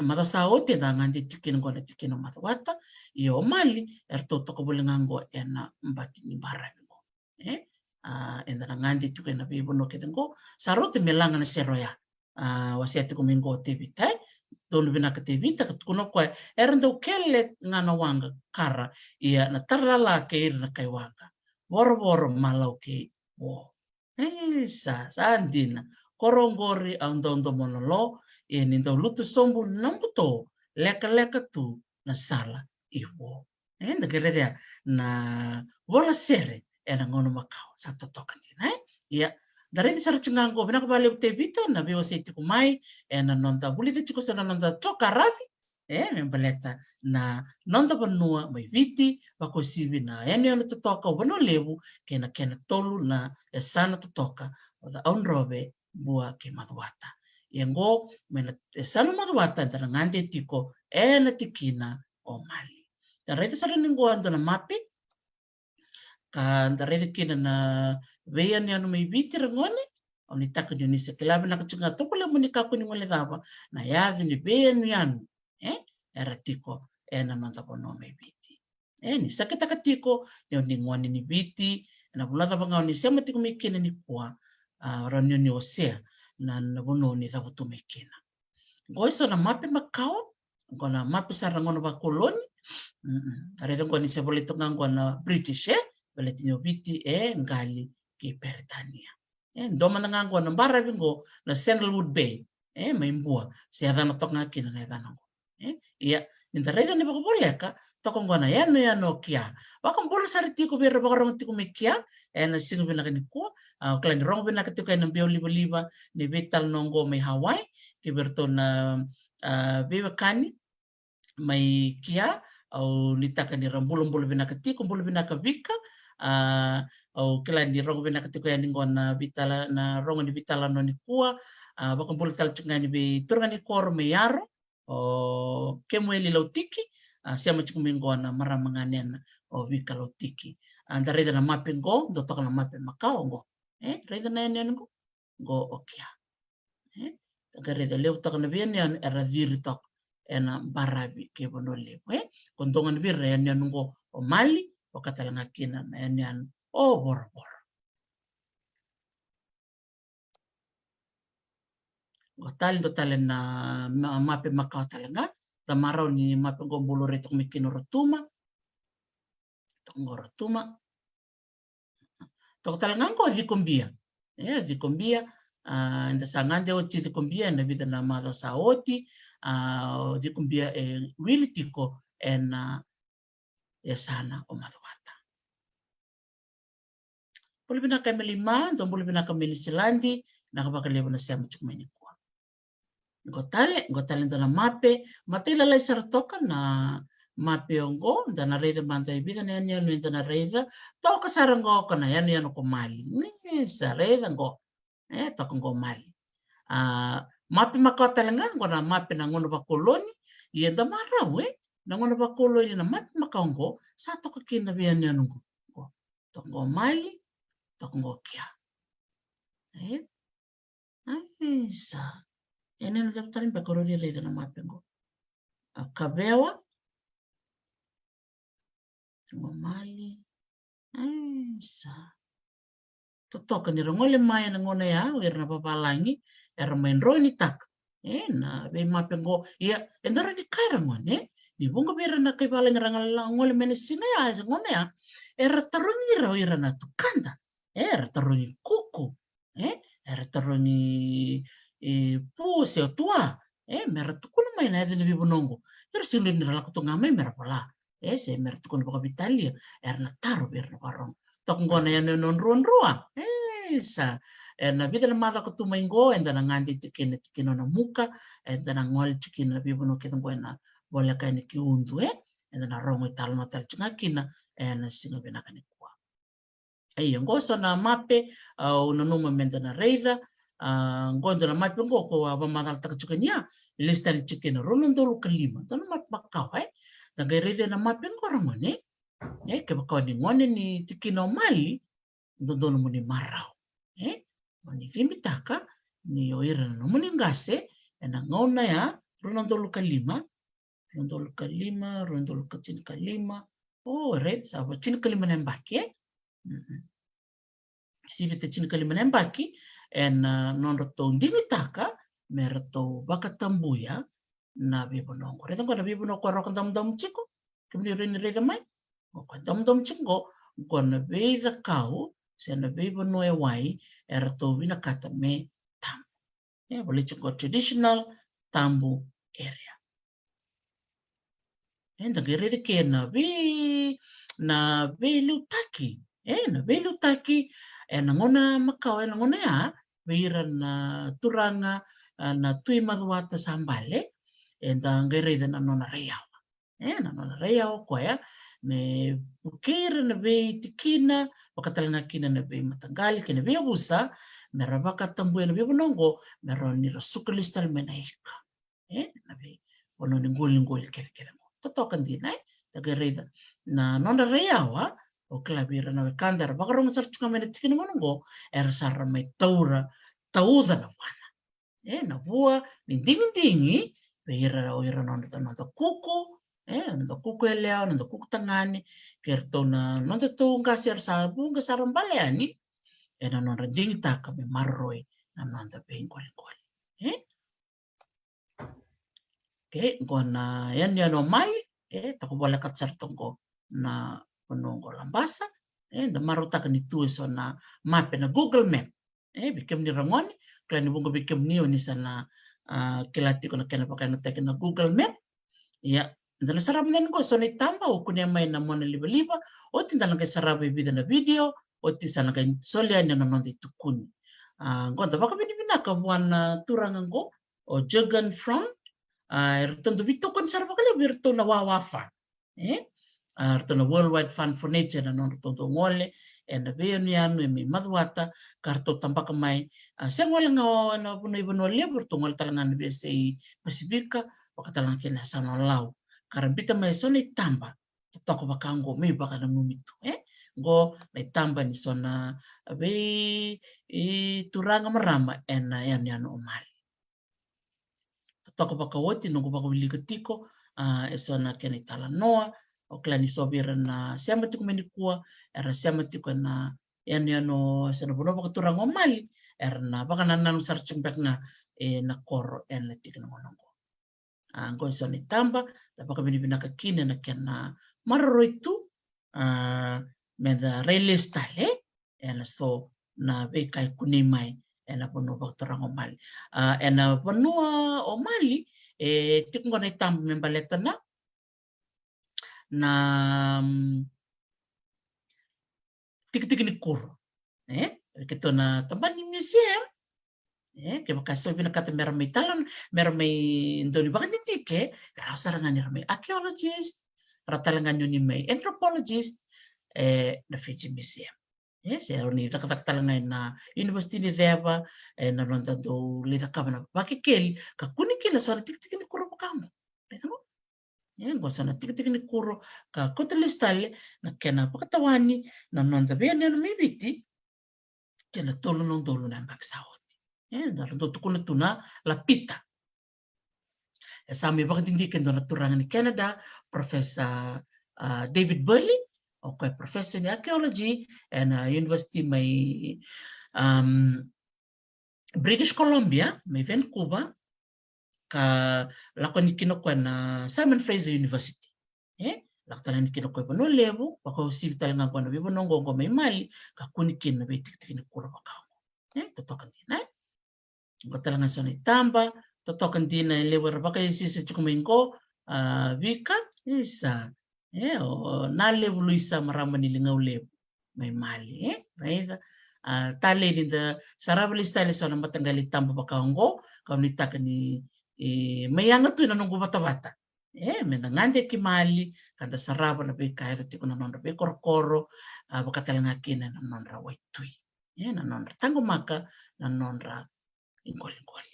macawa sa oti eda gade tiko kina oqo na tikina o Macuata, ia o Mali eratou toka voli ga oqo ena bati ni baravi oqo, e. A, eda na gade tiko ena veivanua kece oqo. Sa rauta me laga na sere oya, a, wasea tiko mai oqo o Tevita, e. Donu vinaka Tevita, ka tukuna o koya, era dau kele ga na waqa kara, ia na tara lala kei ira na kai waqa, vorovoro, malau kei vo. E, sa, sa dina. Koro oqori au dau domona lo, ia ni dau lutu sobu na buto, lekaleka tu na sala i vo. E, da qai raica na vola sere ena gauna makawa, sa totoka dina, e. Ia, da raica sara tiko ga oqo, vinaka vakalevu Tevita na veiwasei tiko mai ena noda vulica tiko eso na noda jokarafi, e, me baleta na noda vanua mai Viti, vakauasivi na yanuyanu totoka o Vanua Levu kei na kena tolu na yasana totoka, o Cakaudrove, Bua kei Macuata. Ia oqo mai na yasana o Macuata eda na gade tiko ena tikina o Mali. Da raica sara ni oqo e dua na mape. ka da raica kina na veiyanuyanu mai Viti, ragone, au nuitaka ni o ni sa kila vinaka tiko ga, tovolea mo ni kakua ni guilecava na yaca ni veiyanuyanu, e, era tiko ena noda vanua mai Viti. E, ni sa kitaka tiko ni o ni gone ni Viti, ena vanua cava ga o ni sema tiko mai kina nikua, a, rawa ni o ni osea na, na vanua o ni cavutu mai kina. Qo e so na mape makawa, qo na mape sara na gauna vakoloni. Mm-mm. Raica qo ni se volai toka ga qo na British, e? Baleta ni o Viti e qali kei Peritania. E, dua mada ga qo na baravi qo na Sandalwood Bay. E, mai Bua. Se yacana toka ga kina na yacana qo. E, ia, ni da raica ni vakavoleka, toka qo na yanuyanu o Kia. Vakabula sara tiko vei ira vakarogo tiko mai Kia, ena siga vinaka nikua, a, o kila ni rogo vinaka tiko ena biaulivaliva ni veitalanoa qo mai Hawaii, kei vei iratou na, a, veiwekani mai Kia, au nuitaka ni ra bulabula vinaka tiko, bula vinaka Vika, a, au kila ni rogo vinaka tiko yani qo na veitala, na rogo ni veitalanoa nikua, a, vakabula tale tiko ga yani vei turaga ni koro mai Yaro, o Kemueli Lautiki, a, sema tiko mai qo na marama ganena o Vika Lautiki. A, da raica na mape qo, dua toka na mape makawa qo. E, raica na yanuyanu qo, qo o Kia. E, da qai raica levu toka na veiyanuyanu era ciri toka ena baravi kei Vanua Levu, e. Qo dua ga vei ira na yanuyanu qo o Mali, vaka tale ga kina na yanuyanu o Vorovoro. Qo tale, dua tale na ma-, mape makawa tale ga. Da marau ni mape qo bau laurai toka mai kina o Rotuma. Toka qo o Rotuma. Toka tale ga qo o Cikobia. E, o Cikobia, a, eda sa gade oti Cikobia ena vica na macawa sa oti, a, o Cikobia e wili tiko ena, a, yasana o Macuata. Bula vinaka Emeli Ma, dou bula vinaka mai Niusiladi, vinaka vakalevu na sema tiko mai nikua. Qo tale, qo tale dua na mape, matailalai sara toka na mape oqo, da na raica mada e vica na yanuyanu eda na raica, toka sara qo ko na yanuyanu ko Mali. Ni sa raica qo, e, toka qo Mali. A, mape makawa tale ga, qo na mape na gauna vakoloni, ia da marau, e, na gauna vakoloni na mape makawa qo, sa toka kina na veiyanuyanu qo. Qo, toka qo Mali, toka qo Kia. E? Aisa. E, na cava tale beka o rau ni raica na mape qo. A, Kavewa. Toka qo Mali. Aisa. Totoka ni ra gole mai ena gauna ya, o ira na vavalagi, era mai droinitaka. E, na veimape qo, ia, eda rawa ni kaya ragone, e? Ni vuqa vei ira na kai vavalagi ra gole mai na siga ya, se gauna ya, era tarogi ira o ira na tukada. E, era tarogi kuku. E, era tarogi, e, pu se o tua. E, mera tukuna mai na yaca ni veivanua qo. Era sega ni ra lako tu ga mai mera vola. E, se mera tukuna vakaveitalia, era na taro vei ira na vakarorogo. Toka qo na yanuyanu druadrua. E, sa. E, na vica na macawa ka tu mai qo, eda na gade tiko kina, tiko kina o Namuka, eda na gole tiko kina na veivanua kece qo ena voleka yani ki Udu, e. Eda na rogo italanoa tale tiko ga kina, e, na siga vinaka nikua. Ia, qo so na mape, a, au nanuma meda na raica, a, qo dua na mape qo ko a vakamacalataka tiko ni a, lesu tale tiko kina rua na udolu ka lima, dua na mape makawa, e. Da qai raica na mape qo ragone, e, kevaka o ni gone ni tikina o Mali, dodonu mo ni marau, e. Mo ni cibitaka ni o ira na nomuni qase ena gauna ya, rua na udolu ka lima, rua na udolu ka lima, rua na udolu ka tinikalima. O, right, sa va tinikalima na yabaki, e? Mm-mm. Sivita tinikalima na yabaki, ena, a, nodratou digitaka me ratou vakatabuya na veivanua qo. Raica qo na veivanua ko e roka damudamu tiko. Kemuni rawa ni raica mai. Qo ko e damudamu tiko qo, qo na veicakau se na veivanua e wai eratou vinakata me tabu. E, volai tiko qo traditional tabu area. E, da qai raica ke na vei, na veiliutaki. E, na veiliutaki, e, na gauna makawa, e, na gauna ya, vei ira na turaga, a, na Tui Macuata sa bale, eda qai raica na nona raiyawa. E, na nona raiyawa o koya me vukei ira na veitikina, vaka tale ga kina na veimataqali kei na veiyavusa, me ra vakatabuya na veivanua qo, me rawa ni ra suka lesu tale mai na ika. E, na veivanua ni qoliqoli kecekece qo. Totoka dina, e? Da qai raica na nodra raiyawa, O kila vei ira na wekada era vakarogo sara tu ga mai na tikina gona oqo, era sa ra mai taura, tauca na vuana. E, na vua ni digidigi vei ira, o ira na noda, noda kuku, e, noda kuku yalewa, noda kuku tagane, kei iratou na nodatou qase era sa vuqa sara bale yani, ena nodra digitaka me maroroi na noda veiqoliqoli. E? Okay, qo na yanuyanu o Mali, e, toka volekata sara toka qo na vanua qo Labasa, e, da marautaka ni tu eso na mape na Google Map. E, vei kemuni ra gone, kila ni vuqa vei kemuni oni sa na, a, kila tiko na kena vakayagataki na Google Map. Ia, da na sarava mada yani qo so na itaba au kunea mai na mona livaliva, oti da na qai sarava e vica na video, oti sa na qai soli yani na noda itukuni. A, qo da vakavinavinaka vua na turaga qo, o Jurgen Fromm, a, eratou dau veitokoni sara vakalevu vei iratou na WWF. E? A, ratou na World Wide Fund for Nature, na nodratou dau gole ena veiyanuyanu e mai Macuata, ka ratou tabaka mai, a, sega wale ga ena vanua, ivanua levu, ratou gole tale ga na veiyasai Pasifika, vaka tale ga kina yasana o Lau. Ka ra biuta mai eso na itaba totoka vaka qo me ivakananumi tu, e? Qo na itaba ni so na vei, e, turaga marama ena yanuyanu o Mali. Totoka vakaoti noqu vakawilika tiko, a, eso na kena italanoa, o kila ni so vei ira na sema tiko mai nikua, era sema tiko ena yanuyanu, eso na vanua vakaturaga o Mali, era na vakanananu sara tiko beka ga ena koro ena tikina gona qo. A, qo eso na itaba da vakavinavinaka kina ena kena maroroi tu, a, meda rai lesu tale ena so na veika e kunei mai ena vanua vakaturaga o Mali. A, ena vanua o Mali, e tiko qo na itaba me baleta na, na, mm, tikitiki ni kuro. E? Keitou na tabana ni museum. E, kevaka so vinakata mera mai tala, mera mai dau ni vakadidike, rawa sara ga ni ra mai archaeologist, rawa tale ga ni oni mai anthropologist, e, na Fiji Museum. E, se oni cakacaka tale ga ena University ni Ceva, e, na noda dau lai cakava na vakekeli, ka kune kina so na tikitiki ni kuro vaka qo. Raica mo? E, qo so na tikitiki ni kuro, ka kauta lesu tale na kena vakatawani na noda veiyanuyanu mai Viti, kei na tolu na udolu na yabaki sa oti. E, da dau tukuna tu na lapita. E sa mai vakadidike e dua na turaga ni Canada, Professor, a, David Burley, o koya e professor ni archaeology ena, a, university mai, am, British Columbia, mai Vancouver, ka lako yani kina o koya na Simon Fraser University. E, lako tale yani kina o koya i Vanua Levu, vakauasivi tale ga o koya na veivanua oqo mai Mali, ka kune kina na veitikitiki ni kuro vaka oqo. E, totoka dina, e? Qo tale ga so na itaba, totoka dina e levu era vakaiusiusi tiko mai qo, a, Vika, isa. E, o Nalevu Luisa, marama ni Ligaulevu mai Mali, e? Raica. A, talei ni da sarava lesu tale eso na mataqali itaba vaka oqo, kau nuitaka ni, e, mai yaga tu ena noqu vatavata. E, meda gade ki Mali, ka da sarava na veika e yaco tiko na nodra veikorokoro, a, vaka tale ga kina na nodra waitui. E, na nodra taqomaka na nodra iqoliqoli.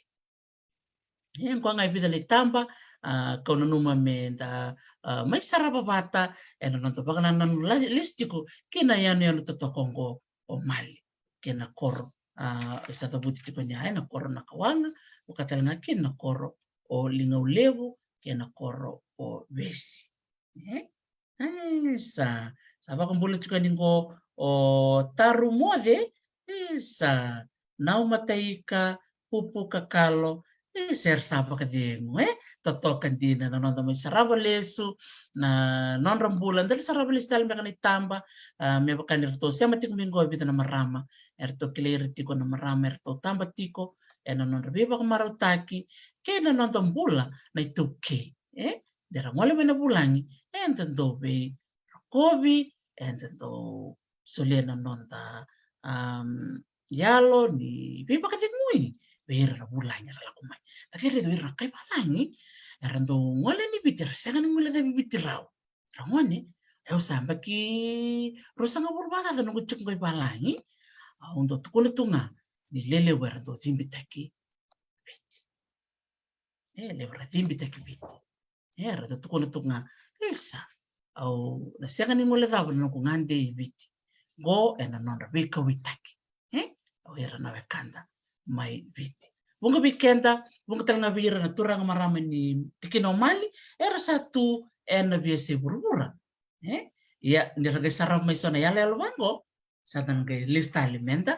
E, qo ga e vica na itaba, a, kau nanuma meda, a, mai sarava vata ena noda vakanananu la-, lesu tiko ki na yanuyanu totoka oqo o Mali, kei na koro, a, e sa cavuti tiko ni a, e, na koro Nakawaqa, vaka tale ga kina na koro o Ligaulevu, kei na koro o Vesi. E? Isa, sa vakabula tiko yani qo o Taru Moce, isa, Nau Mataika, Pupu Kakalo, isa, era sa vakacegu, e? Totoka dina na noda mai sarava lesu na nodra bula, da lai sarava lesu tale beka na itaba, a, me vaka ni ratou sema tiko mai qo e vica na marama, eratou kilai ira tiko na marama, eratou taba tiko ena nodra veivakamarautaki kei na noda bula na iTaukei, e? De ra gole mai na vulagi, eda dau veirokovi, eda dau solia na noda, am, yalo ni veivakacegui vei ira na vulagi era lako mai. Da qai raica o ira na kai valagi era dau gole ni Viti, era sega ni guilecavi Viti rau. Ra gone, au sa yabaki ruasagavulu vakacaca noqu tiko qo i valagi, au dau tukuna tu ga ni lelevu era dau cibitaki Viti. E, levu era cibitaki Viti. E, ra dau tukuna tu ga, isa, Au na sega ni guilecava na noqu gade i Viti. Qo ena nodra veikauwaitaki, e, o ira na wekada mai Viti. Vuqa vei keda, vuqa tale ga vei ira na turaga marama ni tikina o Mali, era sa tu ena veiyasai vuravura. E? Ia, ni ra qai sarava mai so na iyaloyalo vaqo, sa da qai lesu tale meda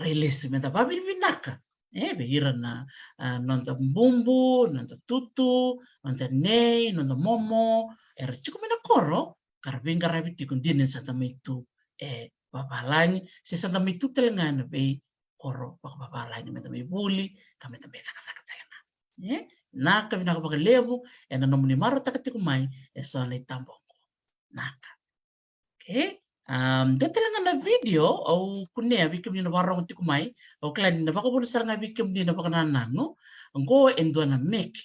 rai lesu, meda vavinavinaka, e, vei ira na, a, noda bubu, noda tutu, noda nei, noda momo, era tiko mai na koro ka ra veiqaravi tiko, dina ni sa da mai tu e vavalagi, se sa da mai tu tale ga ena veikoro vakavavalagi, meda mai vuli ka meda mai cakacaka tale ga. E? Naka, vinaka vakalevu ena nomuni marautaka tiko mai eso na itaba oqo. Naka. Okay. Um, dua tale ga na video au kunea vei kemuni na vakarorogo tiko mai, au kila ni na vakavuna sara ga vei kemuni na vakanananu. Oqo e dua na meke.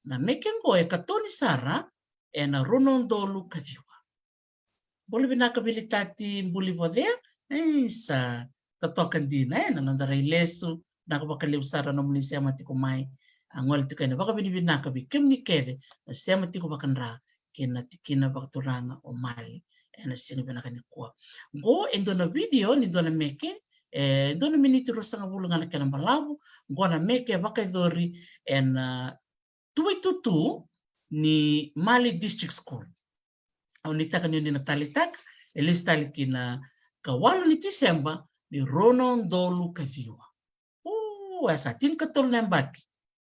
Na meke oqo e katoni sara ena rua na udolu ka ciwa. Bula vinaka Vilitati Buli Vocea. Isa, totoka dina, e, na noda rai lesu. Naka vakalevu sara nomuni sema tiko mai. A, gole tiko ena vakavinavinaka vei kemuni kece na sema tiko vakadra kei na tikina vakaturaga o Mali ena siga vinaka nikua. Qo e dua na video ni dua na meke, e dua na miniti ruasagavulu ga na kena balavu. Qo na meke e vakayacori ena, a, tuvaitutu ni Mali District School. Au nuitaka ni o ni na taleitaka, e lesu tale ki na ikawalu ni Tiseba ni rua na udolu ka ciwa. O, e sa tinikatolu na yabaki,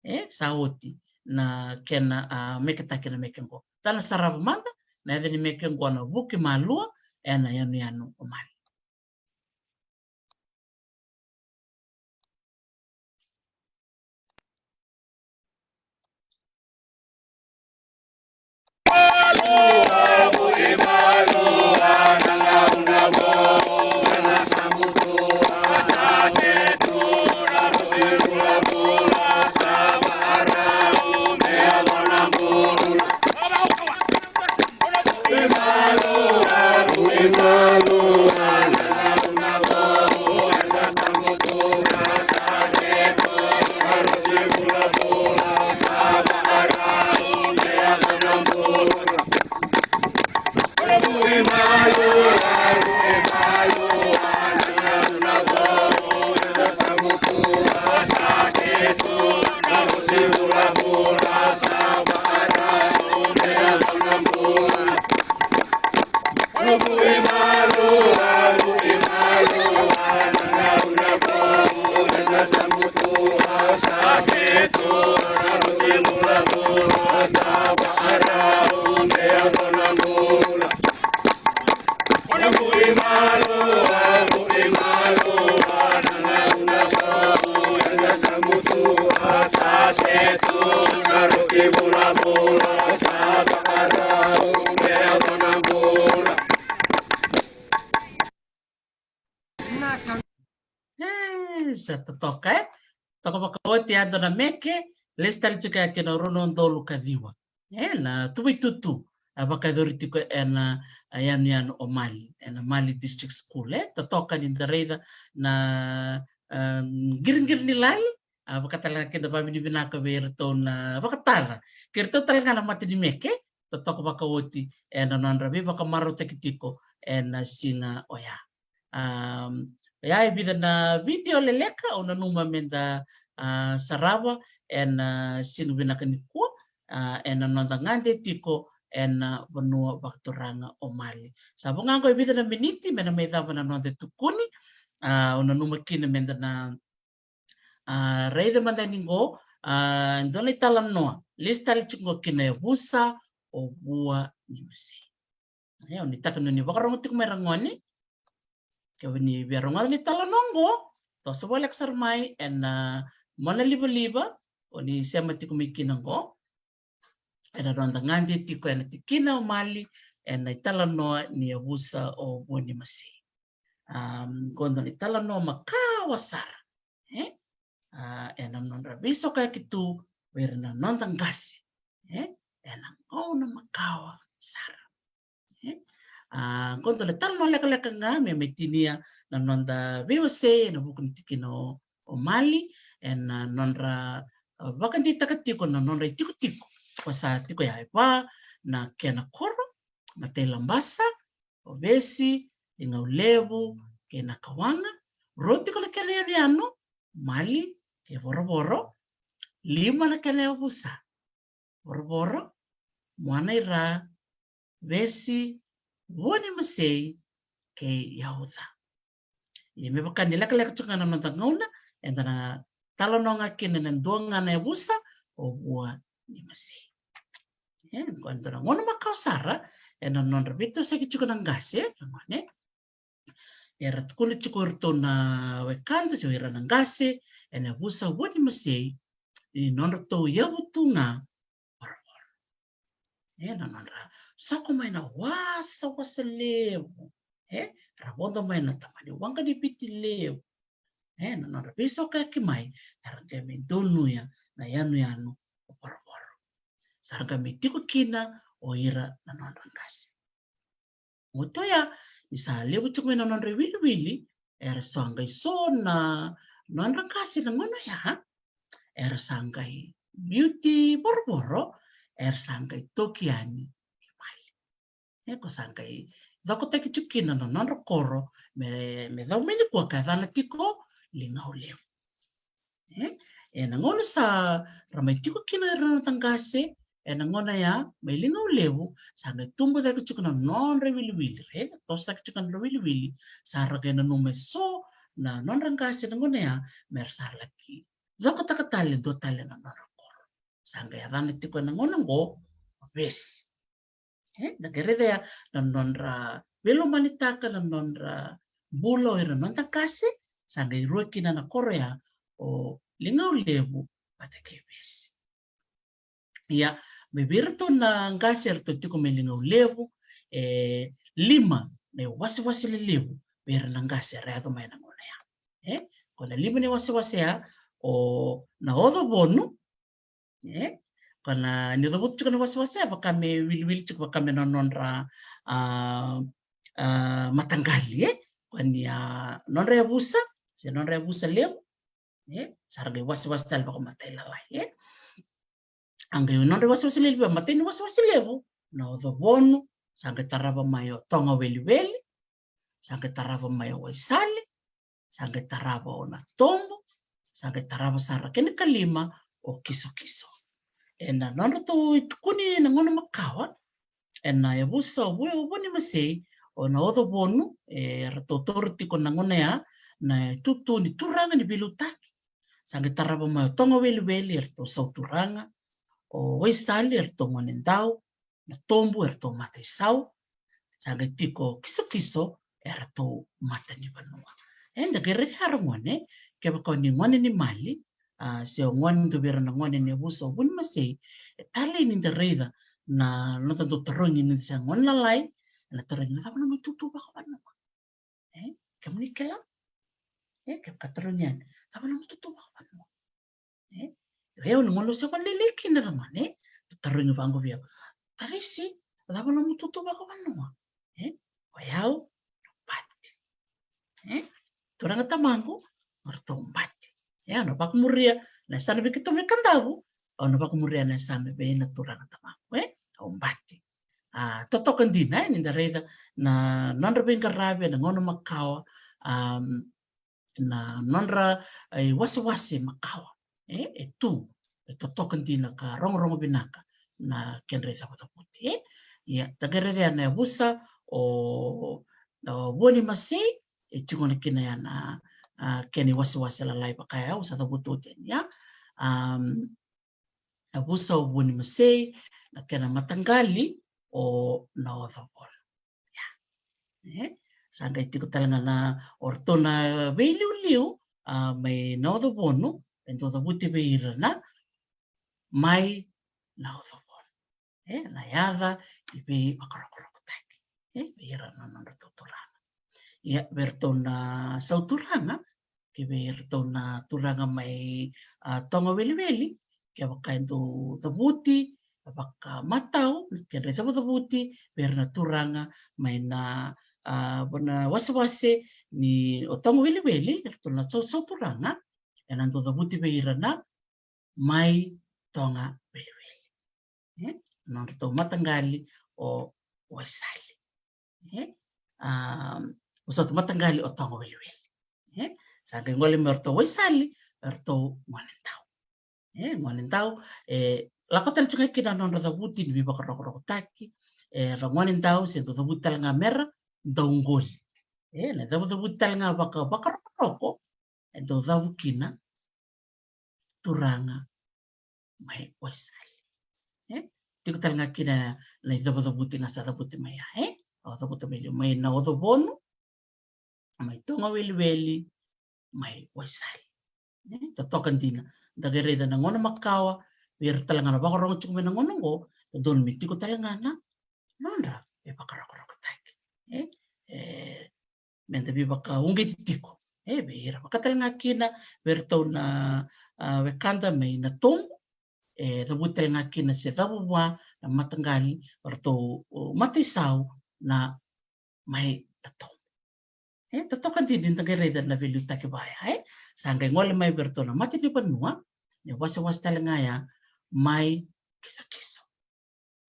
e, sa oti na kena, a, meketaki na meke oqo. Da na sarava mada na yaca ni meke oqo, na Vukimalua ena yanuyanu o Mali. E, sa totoka, e? Toka vakaoti e dua na meke, lesu tale tiko ya ki na rua na udolu ka ciwa. E, na tuvaitutu a vakayacori tiko ena, a, yanuyanu o Mali, ena Mali District School, e? Totoka ni da raica na, a, qiriqiri ni lali, a, vaka tale ga keda vavinavinaka vei iratou na vakatara kei iratou tale ga na mata ni meke, totoka vakaoti ena nodra veivakamarautaki tiko ena siga oya. Um, oya e vica na video leleka au nanuma meda, a, sarava ena, a, siga vinaka nikua, a, ena noda gade tiko ena vanua vakaturaga o Mali. Sa vo ga oqo e vica na miniti me na mai cava na noda tukuni, a, au nanuma kina meda na, a, raica mada ni qo, a, dua na italanoa lesu tale tiko qo ki na yavusa o Vuanimasei. E, au nuitaka ni o ni vakarogo tiko mai ra gone. Ke o ni via rogoca na italanoa oqo, toso voleka sara mai ena, a, monalivaliva o ni sema tiko mai kina oqo. Ena noda gade tiko ena tikina o Mali, ena italanoa ni yavusa o Vuanimasei. Um, qo dua na italanoa makawa sara, e? A, ena nodra veisokoyaki tu o ira na noda qase, e? Ena gauna makawa sara, e? A, qo dua na italanoa lekaleka ga me mai tinia na noda veiwasei ena vuku ni tikina o, o Mali, ena nodra, a, vakadeitaka tiko na nodra itikotiko ko sa tiko ya. E va, na kena koro, matai Labasa, Ovesi, Ligaulevu kei Nakawaqa. Rua tiko na kena yanuyanu, Mali kei Vorovoro. Lima na kena yavusa, Vorovoro, Muanaira, Vesi, Vuanimasei kei Yauca. Ia me vaka ni lekaleka tiko ga na noda gauna, eda na talanoa ga kina na dua ga na yavusa, o Vuanimasei. E, qo e dua na gauna makawa sara ena nodra veitosoyaki tiko na qase, na gone. Era tukuna tiko o iratou na wekada se o ira na qase ena yavusa Vuanimasei ni nodratou yavu tu ga Vorovoro. E, na nodra soko mai na wasawasa levu. E, ra vodo mai na tamani waqa ni Viti levu. E, na nodra veisokoyaki mai, era qai mai donuya na yanuyanu o Vorovoro. Sa ra qai mai tiko kina o ira na nodra qase. Oti oya, ni sa levu tiko mai na nodra iwiliwili, era sa qai so na nodra qase na gauna oya, era sa qai biuti Vorovoro, era sa qai toki yani i Mali. E, ko sa qai cokotaki tiko kina na nodra koro me, me cau mai nikua ka yacana tiko Ligaulevu. E, ena gauna sa ra mai tiko kina ira na noda qase, ena gauna ya mai Ligaulevu, sa qai tubu cake tiko na nodra iwiliwili, e, tosotaki tiko na nodra iwiliwili, sa ra qai nanuma eso na nodra qase na gauna ya, me ra sa laki cokotaka tale e dua tale na nodra koro. Sa qai yacana tiko ena gauna oqo o Vesi. E, da qai raica ya na nodra veilomanitaka na nodra bula o ira na noda qase, sa qai rua kina na koro ya, o Ligaulevu vata kei Vesi. Ia, mai vei iratou na qase eratou tiko mai Ligaulevu, e lima na iwasewase lelevu vei ira na qase era yaco mai na gauna ya. E, ko na lima na iwasewase ya, o na Ocovonu, e, ko na, ni cavuta tiko na wasewase, e vaka me wiliwili tiko vaka me na nodra, a, a, mataqali, e, ko ni a nodra yavusa, se nodra yavusa levu, e, sa ra qai wasewase tale vakamatailalai, e. A qai nodra wasewase levu, matai ni wasewase levu, na Ocovonu, sa qai tarava mai o Togaweliweli, sa qai tarava mai o Waisale, sa qai tarava o Natobu, sa qai tarava sara kena ikalima o Kisokiso. Ena nodratou itukuni na gauna makawa, ena yavusa o Vu, o Vuanimasei, o na Ocovonu, e ratou taura tiko na gauna ya na itutu ni turaga ni veiliutaki. Sa qai tarava mai o Togaweliweli, eratou sau turaga, o Waisale, eratou gone dau, Natobu, eratou mata i sau, sa qai tiko Kisokiso, eratou mata ni vanua. Eda qai raica ya ra gone, kevaka o ni gone ni Mali, a, se o gone dua vei ira na gone ni yavusa o Vuanimasei, e talei ni da raica na noda dau tarogi ni da se gone lalai, ena tarogi na cava na nomu itutu vakavanua. E, kemuni kila? E, kevaka tarogi yani, cava na nomu itutu vakavanua. E, o yau na gauna au se gone lailai kina ra gone, e, tarogi vaqo vei au, Tarisi, cava na nomu itutu vakavanua? E, o yau, bati. E, turaga tamaqu, o ratou bati. E, au na vakamuria na yasana vei keitou mai Kadavu, au na vakamuria na yasana vei na turaga tamaqu, e, au bati. A, totoka dina, e, ni da raica na nodra veiqaravi ena gauna makawa, a, na nodra, e, iwasewase makawa, e, e tu, e totoka dina ka rogorogo vinaka na kedra icavucavuti, e. Ia, da qai raica ya na yavusa o, o Vuanimasei, e tiko na kina ya na, a, kena iwasewase lalai vaka ya au sa cavuta oti yani ya. Am, yavusa o Vuanimasei, na kena mataqali o na Ocovonu. Ia. E, sa qai tiko tale ga na, o ratou na veiliuliu, a, mai na Ocovonu, e dau cavuti vei ira na mai na Ocovonu. E, na yaca i veivakarokorokotaki, e, vei ira na nodratou turaga. Ia, vei iratou na sau turaga, ki vei iratou na turaga mai, a, Togaweliweli, kevaka e dau cavuti vakamatau na kedra icavucavuti vei ira na turaga mai na, a, na wasewase ni o Togaweliweli, iratou na sau, sau turaga, ena dau cavuti vei ira na mai Togaweliweli. E? nodratou mataqali o Waisali. E? A, vosota, mataqali o Togoweliweli. E? Sa qai gole mai o ratou Waisali, o ratou Gonedau. E, Gonedau, e, lako tale tiko ga kina na nodra cavuti ni veivakarokorokotaki, e, ra Gonedau se dau cavuti tale ga mera dauqoli. E, na cavucavuti tale ga vaka, vakarokoroko, e dau cavu kina turaga mai Waisali. E? Tiko tale ga kina na icavucavuti ga sa cavuti mai ya, e? Au cavuta mai liu, mai na Ocovonu, mai Togoweliweli, mai Waisali. E? Totoka dina. Da qai raica na gauna makawa, vei ira tale ga na vakarogo tiko mai na gauna oqo, dodonu me tiko tale ga na nodra veivakarokorokotaki. E? E, meda veivakauqeti tiko. E, vei ira vaka tale ga kina, vei iratou na, a, wekada mai Natobu, e, cavuti tale ga kina se cavu vua na mataqali, o ratou, o, mataisau na mai Natobu. E, totoka dina ni da qai raica na veiliutaki vaya, e? Sa qai gole mai vei iratou na matanivanua, ni wasewase tale ga ya mai Kisokiso.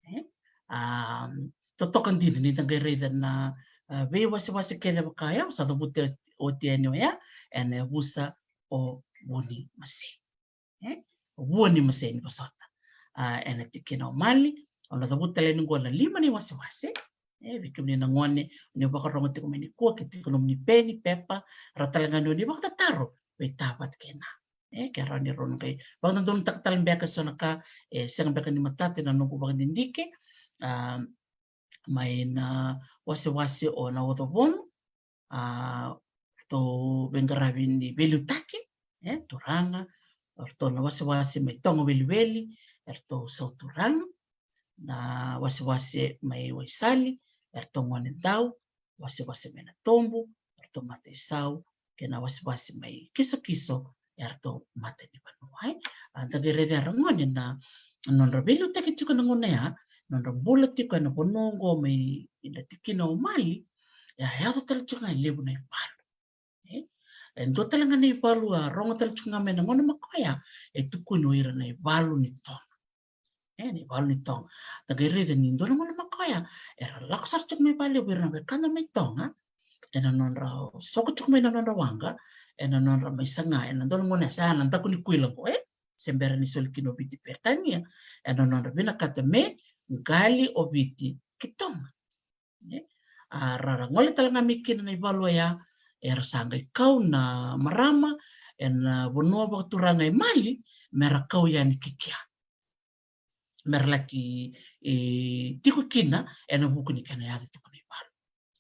E? A, totoka dina ni da qai raica na, a, veiwasewase kece vaka ya, au sa cavuta oti yani oya, ena yavusa o Vunimasei. E? Vunimasei ni vosota. A, ena tikina o Mali, au na cavuta tale yani oqo na lima ni wasewase. E, vei kemuni na gone, ni vakarogo tiko mai nikua, ke tiko nomuni peni, pepa, ra tale ga ni oni vakatataro, vei ta vata kei na. E, ke rawa ni rau na qai vakadodonutaka tale beka eso na ka, e, sega beka ni matata ena noqu vakadidike, a, mai na wasewase o na Ocovonu, a, ratou veiqaravi ni veiliutaki, e, turaga, o ratou na wasewase mai Togoweliweli, e ratou sauturaga, na wasewase mai Waisali, e ratou Gonedau, wasewase mai Natobu, e ratou mataisau, kei na wasewase mai Kisokiso, e ratou matanivanua. E? A, da qai raica ya ra gone na nodra veiliutaki tiko na gauna ya, nodra bula tiko ena vanua oqo mai na tikina o Mali, e a yaco tale tiko ga e levu na ivalu. E? E dua tale ga na ivalu a rogo tale tiko ga mai na gauna makawa ya, e tukuni o ira na ivalu ni Toga. E, na ivalu ni Toga. Da qai raica ni dua na gauna makawa ya, era lako sara tiko mai vakalevu ira na wekada mai Toga, ena nodra soko tiko mai na nodra waqa, ena nodra mai saga, ena dua na gauna ya sa ya na daku ni kuila qo, e? Se bera ni soli kina o Viti Peritania, ena nodra vinakata me qali o Viti ki Toga. E? A, ra, ra gole tale ga mai kina na ivalu oya, era sa qai kau na marama ena vanua vakaturaga e Mali, mera kau yani ki kea. Mera laki, e, tiko kina ena vuku ni kena yaco tiko na ivalu.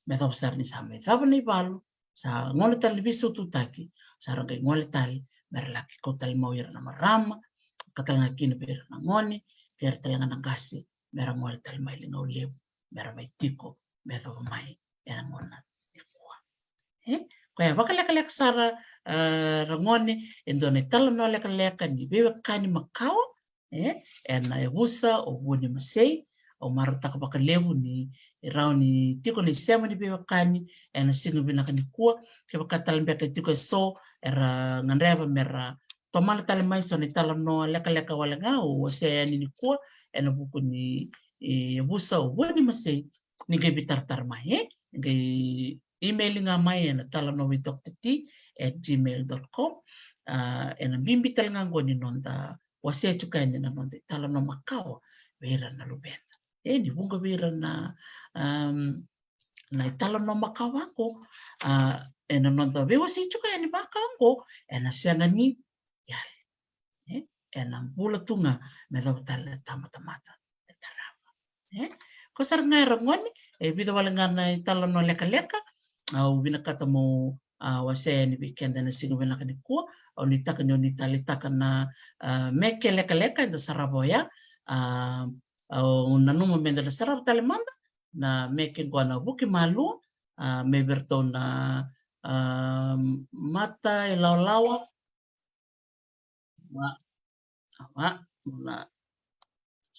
Me cava sara ni sa mai cava na ivalu, sa gole tale ni veisaututaki, sa ra qai gole tale, mera laki kau tale mai o ira na marama, ka tale ga kina vei ira na gone, vei ira tale ga na qase, mera gole tale mai Ligaulevu, mera mai tiko, me yacova mai ena gauna nikua. E? Koya vakalekaleka sara, a, ra gone, e dua na italanoa lekaleka ni veiwekani makawa, e? Ena yavusa o Vunimasei, au marautaka vakalevu ni rawa ni tiko na isema ni veiwekani ena siga vinaka nikua, kevaka tale beka e tiko eso era gadreva mera tomana tale mai so na italanoa lekaleka wale ga au wasea yani nikua, ena vuku ni, e, yavusa o Vunimasei, ni qai veitaratara mai, e? Ni qai email ga mai ena talanoa vei Doctor T at gmail dot com. A, ena bibi tale ga oqo ni noda wasea tiko yani na noda italanoa makawa vei ira na luveda. E, ni vuqa vei ira na, am, na italanoa makawa oqo, a, ena noda veiwasei tiko yani vaka oqo, ena sega ni yali. E? Ena bula tu ga me cava tale na tamatamata e tarava. E? Ko sara ga era gone, e vica wale ga na italanoa lekaleka, au vinakata mo, a, wasea yani vei keda ena siga vinaka nikua, au nuitaka ni o ni taleitaka na, a, meke lekaleka eda sarava oya, a, au nanuma meda na sarava tale mada na meke qo na Vukimalua, a, me vei iratou na, a, mata e lawalawa, Wa, wa, na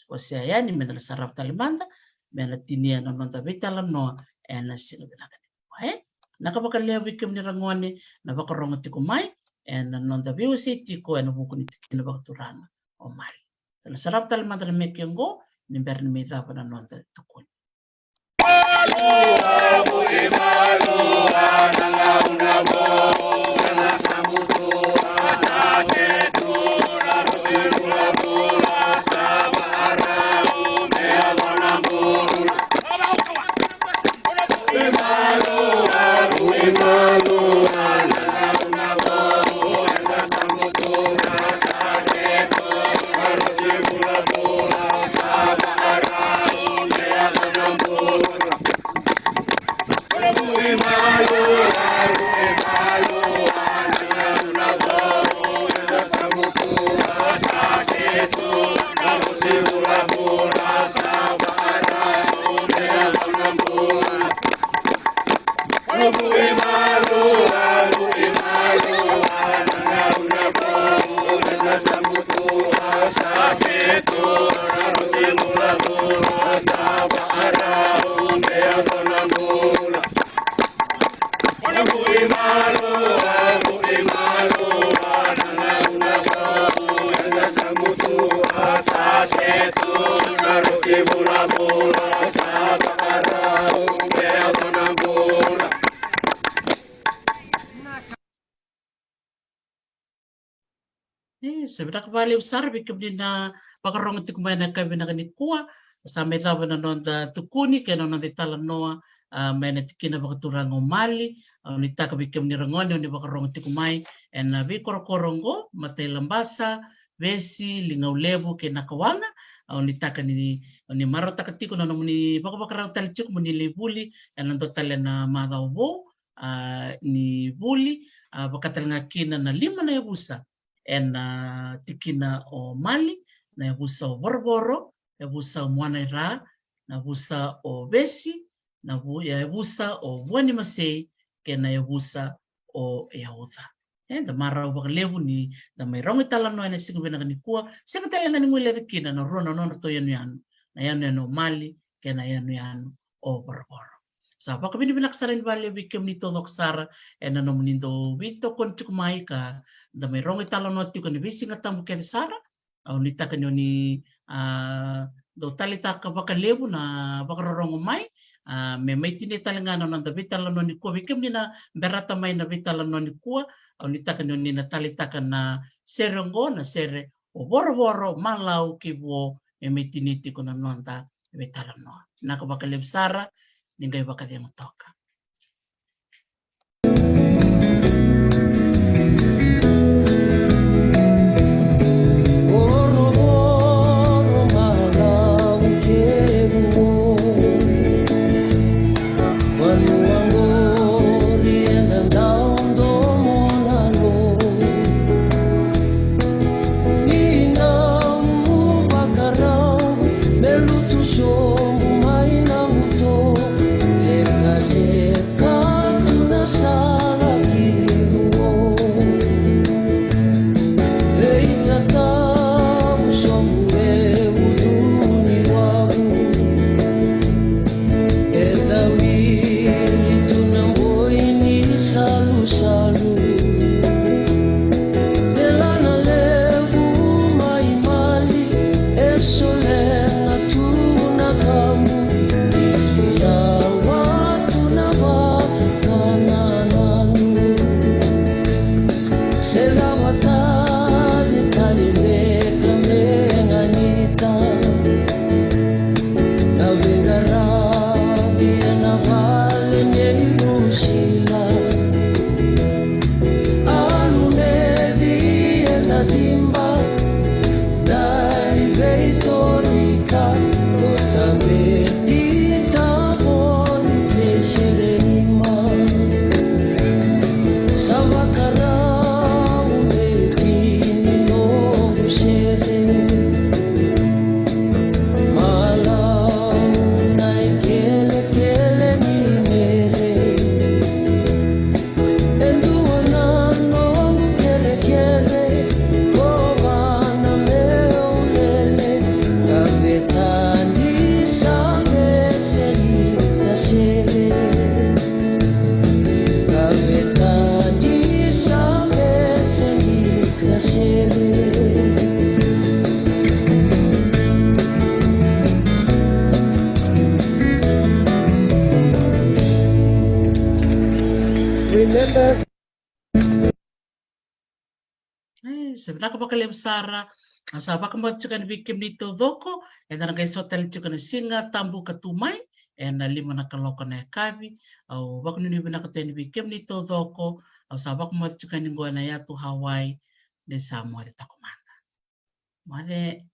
wasea yani, meda na sarava tale mada, me na tinia na noda veitalanoa ena siga vinaka nikua, e? Vinaka vakalevu vei kemuni ra gone na vakarogo tiko mai ena noda veiwasei tiko ena vuku ni tikina vakaturaga o Mali. Da na sarava tale mada na meke oqo ni bera ni mai cava na noda tukuni. E, sa vinaka vakalevu sara vei kemuni na vakarorogo tiko mai ena yakavi vinaka nikua. Sa mai cava na noda tukuni kei na noda italanoa, a, mai na tikina vakaturaga o Mali. Au nuitaka vei kemuni ragone o ni vakarorogo tiko mai ena veikorokoro oqo, Matailabasa, Vesi, Ligaulevu kei Nakawaqa. Au nuitaka ni, ni marautaka tiko na nomuni vakavakarau tale tiko mo ni lai vuli ena dua tale na macawa vou, a, ni vuli, a, vaka tale ga kina na lima na yavusa ena tikina o Mali, na yavusa o Vorovoro, yavusa o Muanaira, na yavusa o Vesi, na vu-, yavusa o Vuanimasei, kei na yavusa o Yauca. E, da marau vakalevu ni da mai rogo italanoa ena siga vinaka nikua, sega tale ga ni guileca kina na rua na nodratou yanuyanu, na yanuyanu o Mali kei na yanuyanu o Vorovoro. Sa vakavinavinaka sara yani vakalevu vei kemuni taucoko sara ena nomuni dau veitokoni tiko mai ka da mai rogo italanoa tiko ena veisiga tabu kece sara. Au nuitaka ni o ni, a, dau taleitaka vakalevu na vakarorogo mai, a, me mai tinia tale ga na noda veitalanoa nikua. Vei kemuni na berata mai na veitalanoa nikua, au nuitaka ni o ni na taleitaka na sere oqo, na sere o Vorovoro, Malau kei Vuo, me mai tinia tiko na noda veitalanoa. Vinaka vakalevu sara, ni qai vakacegu toka. E, sa vinaka vakalevu sara. Au sa vakamoce tiko yani vei kemuni taucoko, eda na qai sota tale tiko na Siga Tabu ka tu mai ena lima na kaloko na yakavi. Au vakanuinui vinaka tu yani vei kemuni taucoko. Au sa vakamoce tiko yani qo ena yatu Hawaii. Ni sa moce toka mada. Moce.